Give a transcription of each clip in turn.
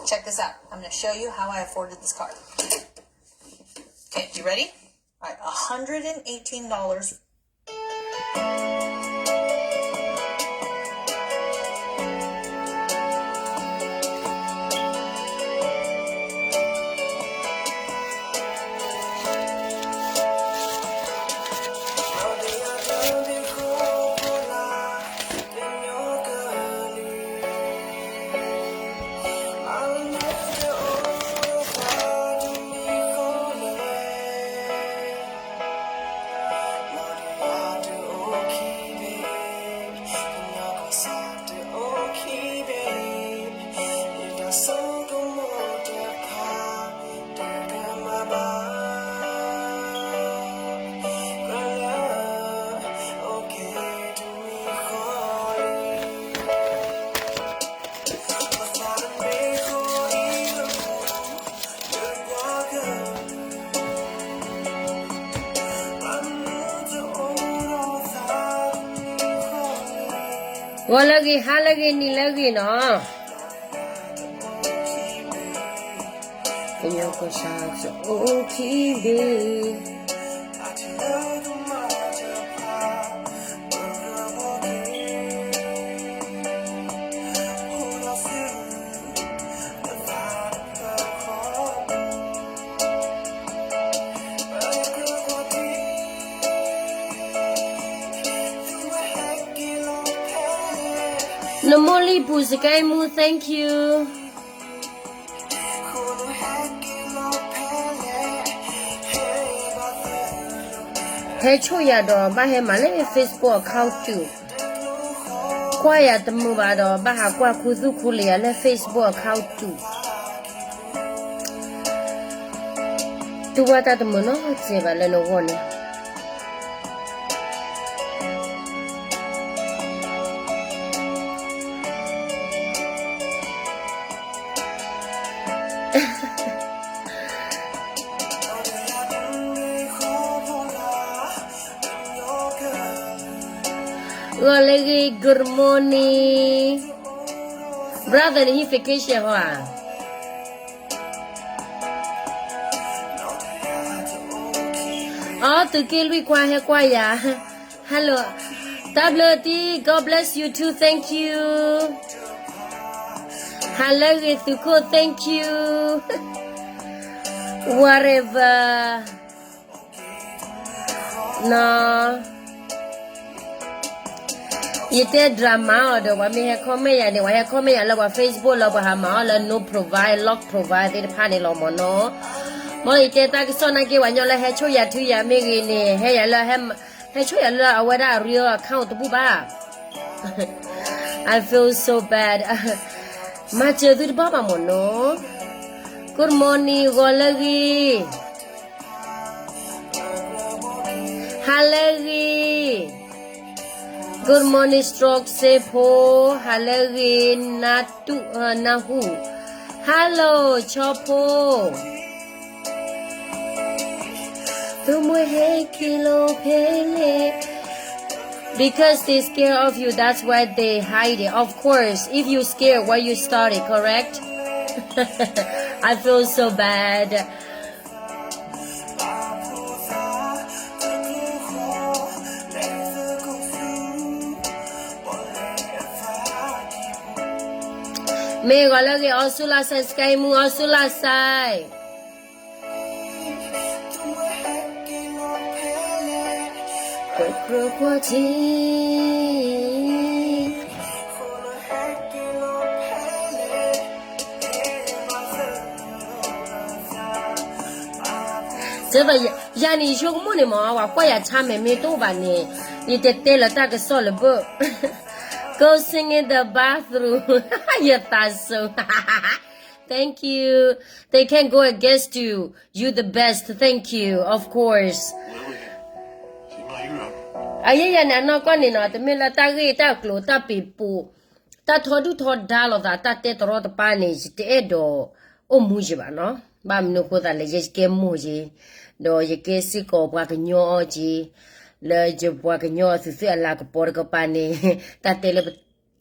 Check this out. I'm going to show you how I afforded this car. Okay, you ready? All right, one hundred eighteen dollars. Ghawၤလၢအဂ့ၤ, ဟါလၢအဂ့ၤ, နံၤလၢအဂ့ၤနီၤ. ကညီကီၢ်စဲၣ်အိၣ်ခံဘ့ၣ်. နမိၢ်လံၢ်ပူၤ စကဲမူ thank you. ဟဲဆိၣ်ယၤဒီးဘၣ်ဟဲမၤလၢ Facebook account တူၢ်, ကွၢ်ယၤတမုာ်ဘၣ်ဒီး ဘၣ်ဟးကွၢ်ခူသူၣ်ခူလံၤယၤလၢ Facebook account တူၢ်. တူၢ်ဘၣ်တၢ်တမုာ်နီတစဲးဘၣ်လၢနဂီၢ်န့ၣ်. ဂီၤလၢအဂ့ၤ, good morning. Brother န့ၣ်ဟံး vacation ဟီဧါ. အီ သုးက့လွံၢ်ခွါဟဲကွၢ်ယၤ. Hello. တၢ်ဘျုးတံၢ်, God bless you too, thank you. ဟါလၢအဂ့ၤသုးခိၣ်, thank you. Whatever. နီၤ, ယတဲ drama အီၤဒီး ပှၤမ့ၢ်ဟဲ comment ယၤန့ၣ် ပှၤဟဲ comment ယၤလၢပှၤ Facebook လၢပှၤဟးမၤအီၣ်လၢ no provide, lock provide သ့ၣ်တဖၣ်န့ၣ်လီၤမ့ၢ်နီၤ. မ်ယတဲတၢ်ကစီၣ်နာ်က့ ပှၤညီလၢဟဲဆိၣ်ယၤထုယၤမ့ၢ်ဂ့ၤန့ၣ် ဟဲယၤလၢ ဟဲဆိၣ်ယၤလၢအဝဲဒၣ် real account တဘူၣ်ဘၣ်. I feel so bad. မၤစၢၤသုတဘၣ်ဘၣ်မ့ၢ်နီၤ. Good morning, ဂီၤလၢအဂ့ၤ. ဟါလၢအဂ့ၤ. Good morning, Stroke စ့ဖိ, ဟါလၢအဂ့ၤ, နတူၢ်, နဟူး, hello ဆီဖိ, သုမ့ၢ်ဟဲက့ၤလီၤဖဲလဲၣ်. Because they scared of you, that's why they hide it. Of course, if you scared, why you started, correct? I feel so bad. မ့ၢ်ဂီၤလၢအဂ့ၤ အီစူလါစဲး စကဲမူ အီစူလါစဲး. ကွၢ်ကွၢ်ကွၢ်ထံ ယၤန့ၣ် ယဆိကမိၣ်န့ၣ်မ့ၢ် ပှၤကွၢ်ယၤဆါမဲာ်မ့ၢ်တအိၣ်ဘၣ်န့ၣ် ယတတဲလၢတၢ်ကစီၣ်လၢဘၣ်. Go sing in the bathroom. ယသးစူၤ. Thank you. They can't go against you. You the best. Thank you. Of course. အယဲယၤန့ၣ် အနီၢ်ကီၢ်န့ၣ်နီၤ တမ့ၢ်လၢတၢ်ဂ့ၢ်တၢ်ကျိၤတၢ်ပ့ၤပိာ် တၢ်ထီဒုၣ်ထီဒါလိာ်သး တၢ်တဲတရီတပါန့ၣ် ယတအဲၣ်ဒိးအိၣ်မူယံၤဘၣ်နီၤ. ဘၣ်မနုၤအဃိသတးလဲၣ် ယဲယကဲမိၢ်ယံၤ ဒီးယကဲစ့ၢ်ကီးပှၤကညီအီၤက့ၤ လၢယပှၤကညီအသုးသုးအလၤကပီၤတကပၤန့ၣ် တၢ်တဲလၢပ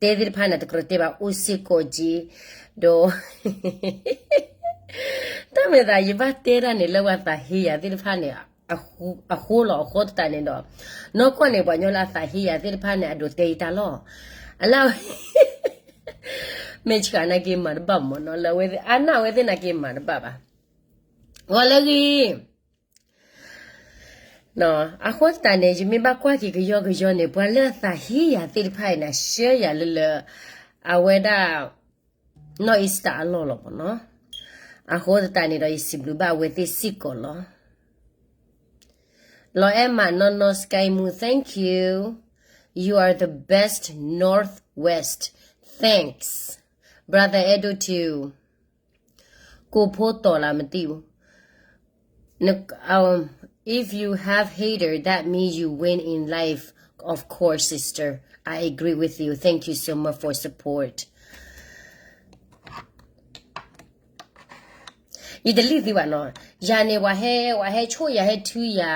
တဲ တဲသ့ၣ်တဖၣ်န့ၣ် တကြၢးတဲဘၣ်အိၣ်စ့ၢ်ကီးက့, ဒီး တၢ်မ့ၢ်သးယဘၣ်တဲတၢ်န့ၣ် လၢပှၤသးဟ့ယၤသ့ၣ်တဖၣ်န့ၣ် အဃိလီၤ. အဃိသတးန့ၣ်ဒီး နီၢ်ကီၢ်န့ၣ် ပှၤကညီလၢအသးဟ့ယၤသ့ၣ်တဖၣ်န့ၣ် အဒိးတဲယတၢ်လီၤ. အလၢ မ့ၢ်ဆှးနာ်က့မၤတဘၣ်မၢ်နီၤ, လၢအဝဲသ့ၣ်အါန့ၢ်အဝဲသ့ၣ်နာ်က့မၤတဘၣ်ဘၣ်. ဂီၤလၢဂ့ၤ အဃိသတးန့ၣ် ယမ့ၢ်ဘၣ်ကွၢ်က့ၤကယီကယီန့ၣ် ပှၤလၢအသးဟ့ယၤသ့ၣ်တဖၣ်အံၤန့ၣ် ရှၢယၤလၢလၢ အဝဲဒၣ် နီၢ်အ့စတၢ်အလီၢ်လီၤမၢ်နီၤ. အဃိသတးန့ၣ်ဒီး ယစံးဘျုးဘၣ်အဝဲသ့ၣ်စ့ၢ်ကီးလီၤ. လီၤအဲၣ်မးနီၢ်နီၢ် Sky Moon, thank you. You are the best Northwest. Thanks. Brother Edo too. ကိၢ်ဖိတီၤလၢမတံၢ်အူ If you have hater, that means you win in life. Of course, sister. I agree with you. Thank you so much for support. ယတလံၣ်သံဘၣ်နီၤ, ယၤန့ၣ် ပှၤဟဲ ပှၤဟဲဆိၣ်ယၤ ဟဲထုယၤ,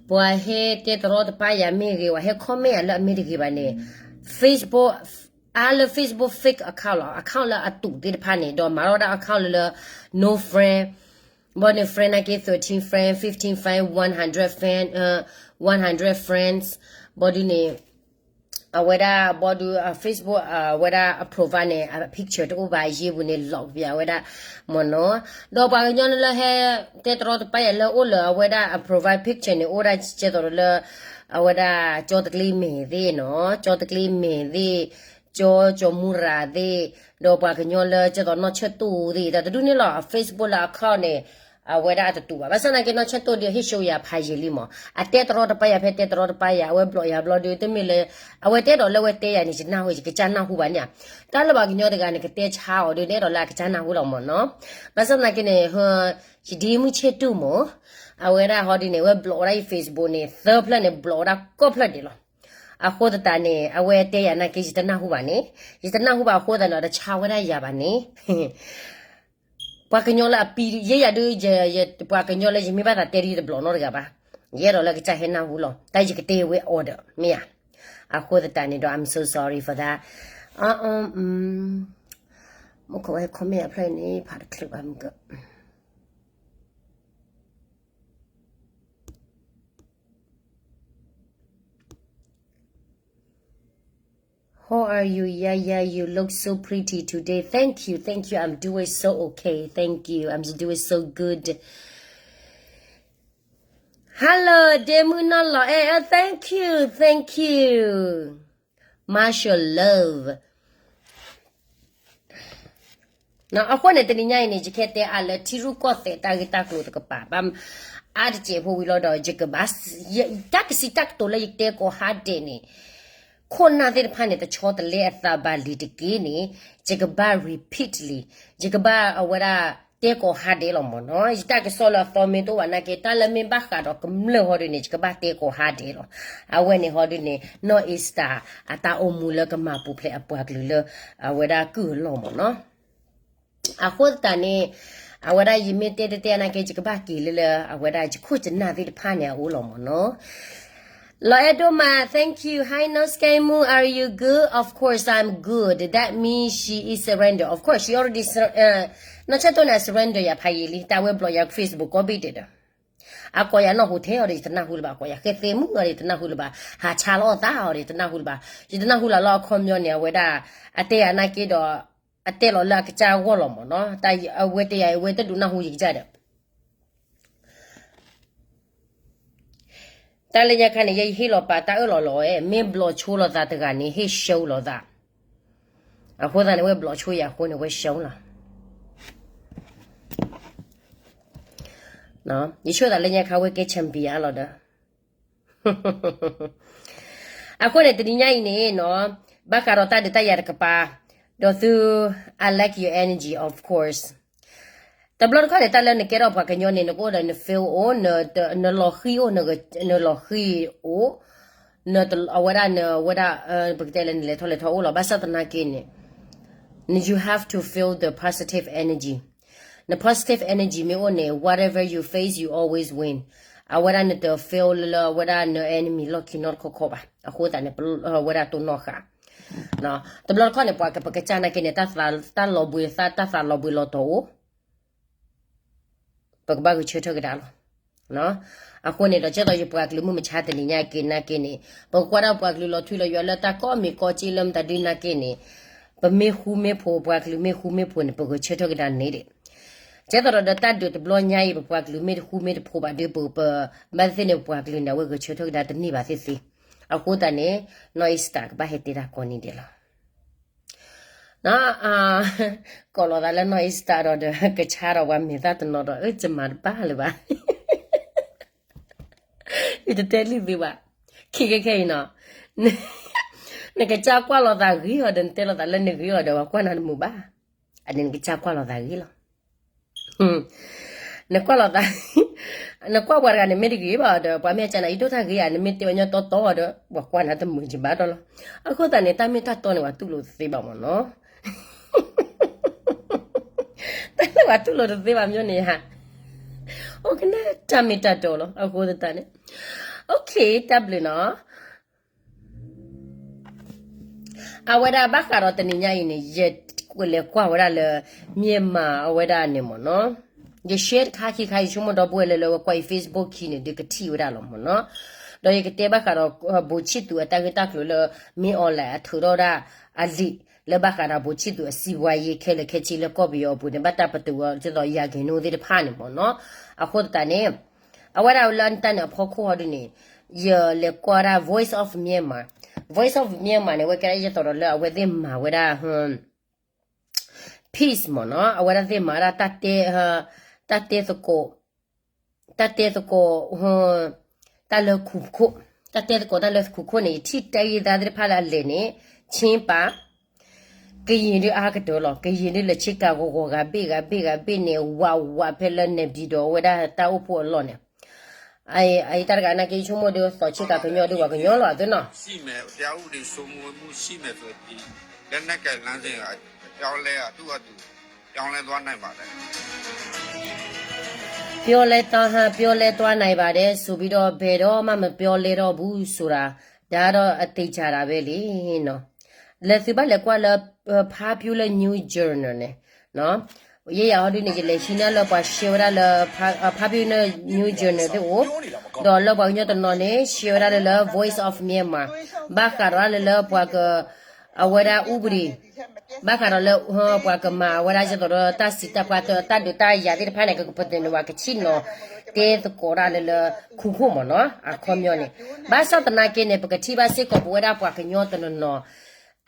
ပှၤဟဲတဲတရီတပါယၤမ့ၢ်ဂ့ၤ, ပှၤဟဲ comment ယၤလၢအမ့ၢ်တဂ့ၤဘၣ်န့ၣ် Facebook အါလၢ Facebook fake account လီၤ, account လၢအတုးသ့ၣ်တဖၣ်န့ၣ် ဒီးမၤထီၣ်ဝဲဒၣ် account လၢလၢ no friend, ဘီဒုန့ၣ် friend နာ်က့ thirteen friend, fifteen friend, one hundred friend, one hundred friends, ဘီဒုန့ၣ် အဝဲဒၣ် ဘီဒု Facebook အဝဲဒၣ်အ profile န့ၣ် အ picture တအိၣ်ဘၣ်အယ့ၢ်ပူၤန့ၣ် lock ပၠးဝဲဒၣ်မၢ်နီၤ, ဒီးပှၤကညီလၢဟဲ တဲတရီတပါယၤလၢအိၣ်လၢအဝဲဒၣ်အ profile picture န့ၣ် အိၣ်ဒၣ်ကဲသိးလၢ အဝဲဒၣ် ကၠီတကျ့မဲာ်သ့ၣ်နီၤ, ကၠီတကျ့မဲာ်သ့ၣ်, ကၠီကၠီမူရၤသ့ၣ်, ဒီးပှၤကညီလၢကဲသိးနီၢ်ဆၢၣ်တိၢ်သ့ၣ် တၢ်တဒူၣ်န့ၣ်လီၤ. Facebook လၢ account န့ၣ် အဝဲဒၣ်အတတုးဘၣ်. ဘၣ်ဆၣ်သနာ်က့နီၢ်ဆၢၣ်တိၢ်ဒီး ဟ့ၣ် show ယၤဖးယံာ်လံမၢ်, အတဲတရီတပါယၤဖဲတဲတရီတပါယၤ အဝဲ block ယၤဘျီဒီး တမ့ၢ်လၢ အဝဲတဲဒီးလၢအဝဲတဲယၤန့ၣ် ယနၢ်ဟူ ယကစၢ်နၢ်ဟူဘၣ်န့ၣ်ဧါ. တၢ်လၢပှၤကညီတဂၤန့ၣ် ကတဲဆါအီၤဒီး နဲဒိးလၢအကစၢ်နၢ်ဟူလီၤမၢ်နီၤ. ဘၣ်ဆၣ်သနာ်က့န့ၣ် ယဒ့မုၢ်ဆ့ၣ်တူၢ်မၢ်, အဝဲဒၣ်ဟီဒုန့ၣ် အဝဲ block ဝဲဒၣ်ယ Facebook န့ၣ် သၢဖျၢၣ်န့ၣ် block ဝဲဒၣ်ကိးဖျၢၣ်ဒဲးလီၤ. အဃိသတးန့ၣ် အဝဲတဲယၤနာ်က့ ယတနၢ်ဟူဘၣ်န့ၣ်, ယတနၢ်ဟူဘၣ်အဃိသတးန့ၣ် တဆါဝဲဒၣ်ယၤဘၣ်န့ၣ် ပှၤကညီလၢအပံၤ ယဲယၤဒုး ပှၤကညီလၢယမ့ၢ်ဘၣ်သးတဲဒုး ယတ block နီတဂၤဘၣ်. ယအဲၣ်ဒိးလၢကစၢ်ဟဲနၢ်ဟူလီၤ. တၢ်ယကတဲဝဲအီၤဒီး မ့ၢ်ဧါ. အဃိသတးန့ၣ်ဒီး I'm so sorry for that. မ့ၢ်ခီဝဲ comment အဖျၢၣ်န့ၣ် ဖးတချုးဘၣ်မုၢ်က How are you, Yaya? You look so pretty today. Thank you, thank you. I'm doing so okay. Thank you. I'm doing so good. Hello, ဒ့မုၢ်နီၢ်လီၤအဲၣ်, thank you, thank you. Much love. အဃိန့ၣ် တနံၤညါအံၤန့ၣ် ယကဟဲတဲအါလၢထံရူၢ်ကီၢ်သဲးတၢ်ဂ့ၢ်တၢ်ကျိၤတကပၤ ဘၣ်အါတစဲးဖိဝံၤလီၤဒီး ယကဘၣ် တၢ်ကစံးတၢ်ကတိၤလၢယတဲကိးဟါဒဲးန့ၣ် ခိၣ်နၢ်သ့ၣ်တဖၣ်န့ၣ် တဆီတလဲအသးဘၣ်လံၤတက့ၢ်န့ၣ် ယကဘၣ် repeat လံ, ယကဘၣ်အဝဲဒၣ်တဲကိးဟါဒဲးလီၤမၢ်နီၤ. ယတၢ်ကစီၣ်လၢအသီမ့ၢ်တအိၣ်ဘၣ်နာ်က့ တၢ်လၢမ့ၢ်ဘၣ်ဃးဒီးကမျၢၢ်ဟီဒုန့ၣ် ယကဘၣ်တဲကိးဟါဒဲးလီၤ. အဝဲန့ၣ်ဟီဒုန့ၣ် နီၢ်အ့စတၢ် အတၢ်အိၣ်မူလၢကမၤပူၤဖျဲးအပှၤကလုာ်လၢ အဝဲဒၣ်ကုၢ်အလီၢ်မၢ်နီၤ. အဃိသတးန့ၣ် အဝဲဒၣ်ယမ့ၢ်တဲတဲတဲနာ်က့ ယကဘၣ်က့ၤလၢလၢ အဝဲဒၣ်ယခိၣ်ယနၢ်သ့ၣ်တဖၣ်န့ၣ်အအိၣ်လီၤမၢ်နီၤ. လီၤအဲၣ်ဒိၣ်မး thank you. Hi, North Sky Moon, are you good? Of course I'm good. That means she is surrender. Of course, she already sur- နီၢ်ဆၢၣ်တိၢ်န့ၣ် surrender ယၤဖးယံာ်လံ တၢ်ဝဲ block ယၤ Facebook ကိးဘ့ၣ်ဒဲးဒီး အကိးယၤနီၢ်ဟူထဲအီၤဒီး ယတနၢ်ဟူလၢၤဘၣ်, အကိးယၤဃဲသ့မုၣ်အီၤဒီး ယတနၢ်ဟူလၢၤဘၣ်, ဟးဆါလီၤအသးအီၤဒီး ယတနၢ်ဟူလၢၤဘၣ်. ယတနၢ်ဟူလၢၤလၢအခီပညီန့ၣ် အဝဲဒၣ် အတဲယၤနာ်က့ဒီး အတဲလီၤလၢအကစၢ်ဂီၢ်လီၤမၢ်နီၤ. တၢ်အဝဲတဲယၤ အဝဲတဒုးနၢ်ဟူယကစၢ်ဒီး တၢ်လၢညါခါန့ၣ် ယဟ့ၣ်လီၤပာ်တၢ်အၢၣ်လီၤလီၤဝဲ, မ့ၢ်ဘျီၣ်ဆိလီၤသးတဂၤန့ၣ် ဟ့ၣ်ရှုံးလီၤသး. အဃိသတးန့ၣ် ဝဲဘျီၣ်ဆိယၤအဃိန့ၣ် ဝဲရှုံးလီၤ. ယဆိသးလၢညါခါဝဲကဲ champion လီၤဒီး အဃိန့ၣ် တနံၤညါအံၤန့ၣ်နီၤ ဘၣ်ဃးဒီးတၢ်ဒုးတၢ်ယၤတကပၤ ဒီးသု I like your energy, of course. တဘျီတခီၣ်န့ၣ် တၢ်လၢနကဲထီၣ်ပှၤကညီန့ၣ် နကအိၣ်ဒီးန feel အိၣ်, နလီၤဃံၤအိၣ်, နလီၤဃံၤအိၣ်, နအဝဲဒၣ် နဝဲဒၣ် ပကတဲလၢနလဲၤထီၣ်လဲၤထီအိၣ်လီၤ. ဘၣ်ဆၣ်သနာ်က့န့ၣ် you have to feel the positive energy. န positive energy မ့ၢ်အိၣ်န့ၣ် whatever you face, you always win. အဝဲဒၣ်နတ feel လၢ လၢအဝဲဒၣ်န enemy လီၢ်ခံနီတခီခီဘၣ်. အဃိသတးန့ၣ် အဝဲဒၣ်တိၢ်နီၣ်ဃာ် တဘျီတခီၣ်န့ၣ် ပှၤကပကစၢ်နာ်က့န့ၣ် တၢ်လီၤဘှံးသး တၢ်သးလီၤဘှံးလီၤတီၤအိၣ် ပကဘၣ်ဂဲၤဆၢထၢၣ်ကဒါလီၤ. အဃိန့ၣ်ဒီး ကဲသိးယပှၤကလုာ်မုၢ်မဆါတနံၤညါက့နာ်က့န့ၣ် ပကကွၢ်ဒၣ်ပှၤကလုာ်လီၤထွံလီၤယွၤလၢတၢ်ကိးမံၤကိးက့လၢမတၤဒုနာ်က့န့ၣ် ပမ့ၢ်ဃူမ့ၢ်ဖိး ပှၤကလုာ်မ့ၢ်ဃူမ့ၢ်ဖိးန့ၣ် ပဂဲၤဆၢထၢၣ်ကဒါန့ၣ်ဒၣ် ကဲသိးဒီးတၢ်ဒုးတဘျီညါအံၤ ပပှၤကလုာ်မ့ၢ်တဃူမ့ၢ်တဖိးဘၣ်ဒီး ပကပမၤသ့န့ၣ် ပပှၤကလုာ်န့ၣ် အဝဲဂဲၤဆၢထၢၣ်ကဒါတန့ၢ်ဘၣ်သ့ၣ်သ့ၣ်. အဃိသတးန့ၣ် နီၢ်အ့စတၢၣ် ကဘၣ်ဟဲတဲတၢ်ကိးနံၤဒဲးလီၤ. ကိးလီၤသးလၢနီၢ်အ့စတၢၣ်ဒီး ကဆါဒီးပှၤမဲာ်သၣ်တနီၤဒီး အၢ ယမၤတဘၣ်လၢၤဘၣ်. ယတတဲလံသုဘၣ်. ခံခဲခဲအံၤနီၤ နကစၢ်ကွၢ်လီၤသးဂ့ၤအီၤဒီး နတဲလီၤသးလၢနဂ့ၤအီၤဒီး ပှၤကွၢ်နၤတမုာ်ဘၣ်. အန့ၣ်နကစၢ်ကွၢ်လီၤသးဂ့ၤလီၤ. နကွၢ်လီၤသး နကွၢ်ပှၤတဂၤန့ၣ် မ့ၢ်တဂ့ၤဘၣ်အီၤဒီး ပှၤမ့ၢ်အကနၤ ယဒိၣ်တၢ်ဂ့ၤဧါ နမ့ၢ်တဲပှၤညီတီတီအီၤဒီး ပှၤကွၢ်နၤတမုာ်ကဘၣ်ဒီးလီၤ. အဃိသတးန့ၣ် တၢ်မ့ၢ်တၢ်တီန့ၣ် ပှၤတူၢ်လိာ်တသ့ဘၣ်မ့ၢ်နီၤ. တၢ်လၢပှၤတူၢ်လိာ်တသ့ဘၣ်မ့ၢ်န့ၣ်ဧါ. အိၣ်ကနၣ်တၢ်မ့ၢ်တၢ်တီလီၤ. အဃိသတးန့ၣ် OK တၢ်ဘျုးနီၤ. အဝဲဒၣ်ဘၣ်ဃးဒီးတနံၤညါအံၤန့ၣ် ယလဲၤကွၢ်ဝဲဒၣ်လၢ မၠ့ၢ်မၤအဝဲဒၣ်န့ၣ်မ့ၢ်နီၤ. ယ share တခါခံခါ ယဆိကမိၣ်ဒီပုၢ်ဝဲၢ်လၢလၢဝဲကွၢ်အံၤ Facebook ခံန့ၣ် ဒုးကထံၣ်ဝဲဒၣ်လီၤမ့ၢ်နီၤ. ဒီးယကတဲဘၣ်ဃးဒီး ဘိးဆံၣ်သူးအတၢ်ဂ့ၢ်တၢ်ကျိၤလၢ မင်းအောင်လှိုင် အထုးထီၣ်ဝဲဒၣ်အလံာ် လၢဘၣ်ဃးဒီးဘိးဆံၣ်သူးအစံးဝါယံၤခဲလၢာ်ခဲဆ့လၢကီၢ်ပယီၤအပူၤန့ၣ် ဘၣ်တၢ်ပတုာ်ဝဲဒ်သိးယၤက့ၤနိသ့ၣ်တဖၣ်န့ၣ်မ့ၢ်နီၤ. အဃိသတးန့ၣ် အဝဲဒၣ်လၢတၢ်န့ၣ်အဖီခိၣ်ဟီဒ်န့ၣ် ယလဲၤကွၢ်ဒၣ် Voice of Myanmar, Voice of Myanmar န့ၣ် အဝဲကဲဒၣ်ဒ်သိးဒီးလၢအဝဲသ့ၣ်မၤဝဲဒၣ် peace မ့ၢ်နီၤ. အဝဲဒၣ်သ့ၣ်မၤဝဲဒၣ် တၢ်တဲသကိး တၢ်တဲသကိး တၢ်လၢခူၣ်ခိၣ် တၢ်တဲသကိးတၢ်လၢခူၣ်ခိၣ်န့ၣ် ယထံၣ်တၢ်ဂ့ၢ်သးသ့ၣ်တဖၣ်လၢအလဲၤန့ၣ် ဆ့ပၢ် ကယံၤဒုးအါကတၢၢ်လီၤ. ကယံၤဒုးလၢဆ့ကၤဂီၤဂီၤဂၤဘ့ၣ်ဂၤဘ့ၣ်ဂၤဘ့ၣ်န့ၣ် ဝးဝးဖဲလၢနဲၣ်ပျံၤဒီးအဝဲဒၣ်တၢ်အိၣ်ဖှိၣ်အလီၢ်န့ၣ် အတၢ်တဂၤနာ်က့ဆိကမိၣ်ဒုး သီးဆ့ကၤကညီဒုးပှၤကညီလီၤအသိးနီၤ. ပြောလဲတော့ ပြောလဲသွားနိုင်ပါတယ်ဆိုပြီးတော့ ဘယ်တော့မှမပြောလဲတော့ဘူးဆိုတာ ဒါတော့အသေချာတာပဲလေနော်. လဲၤသုဘၣ်လဲၤကွၢ်လၢ Popular News Journal န့ၣ် ယဲယၤဟီဒုန့ၣ် ယလဲၤဟံးန့ၢ်လၢပှၤ share ဝဲဒၣ်လၢ Popular News Journal သ့ၣ်အိၣ် ဒီးလၢပှၤကညီတနီၤန့ၣ် share ဝဲဒၣ်လၢလၢ Voice of Myanmar ဘၣ်ဃးဒီးလၢလၢပှၤက အဝဲဒၣ် ဥပဒေ ဘၣ်ဃးဒီးလၢ ပှၤကမၤဝဲဒၣ်ဒ်သိးဒီးတၢ်စံးတၢ်ပှၢ်တၢ်ဒုးတၢ်ယၤသ့ၣ်တဖၣ်န့ၣ် ကကပတုာ်န့ၢ်ဝဲကဆ့ၣ်နီၤ တဲသကိးဒၣ်လၢလၢ ခူၣ်ခိၣ်မ့ၢ်နီၤ အခီပညီန့ၣ်. ဘၣ်ဆၣ်သနာ်က့န့ၣ် ပကထံၣ်ဘၣ်စ့ၢ်ကီးပဝဲဒၣ်ပှၤကညီတနီၤနီၤ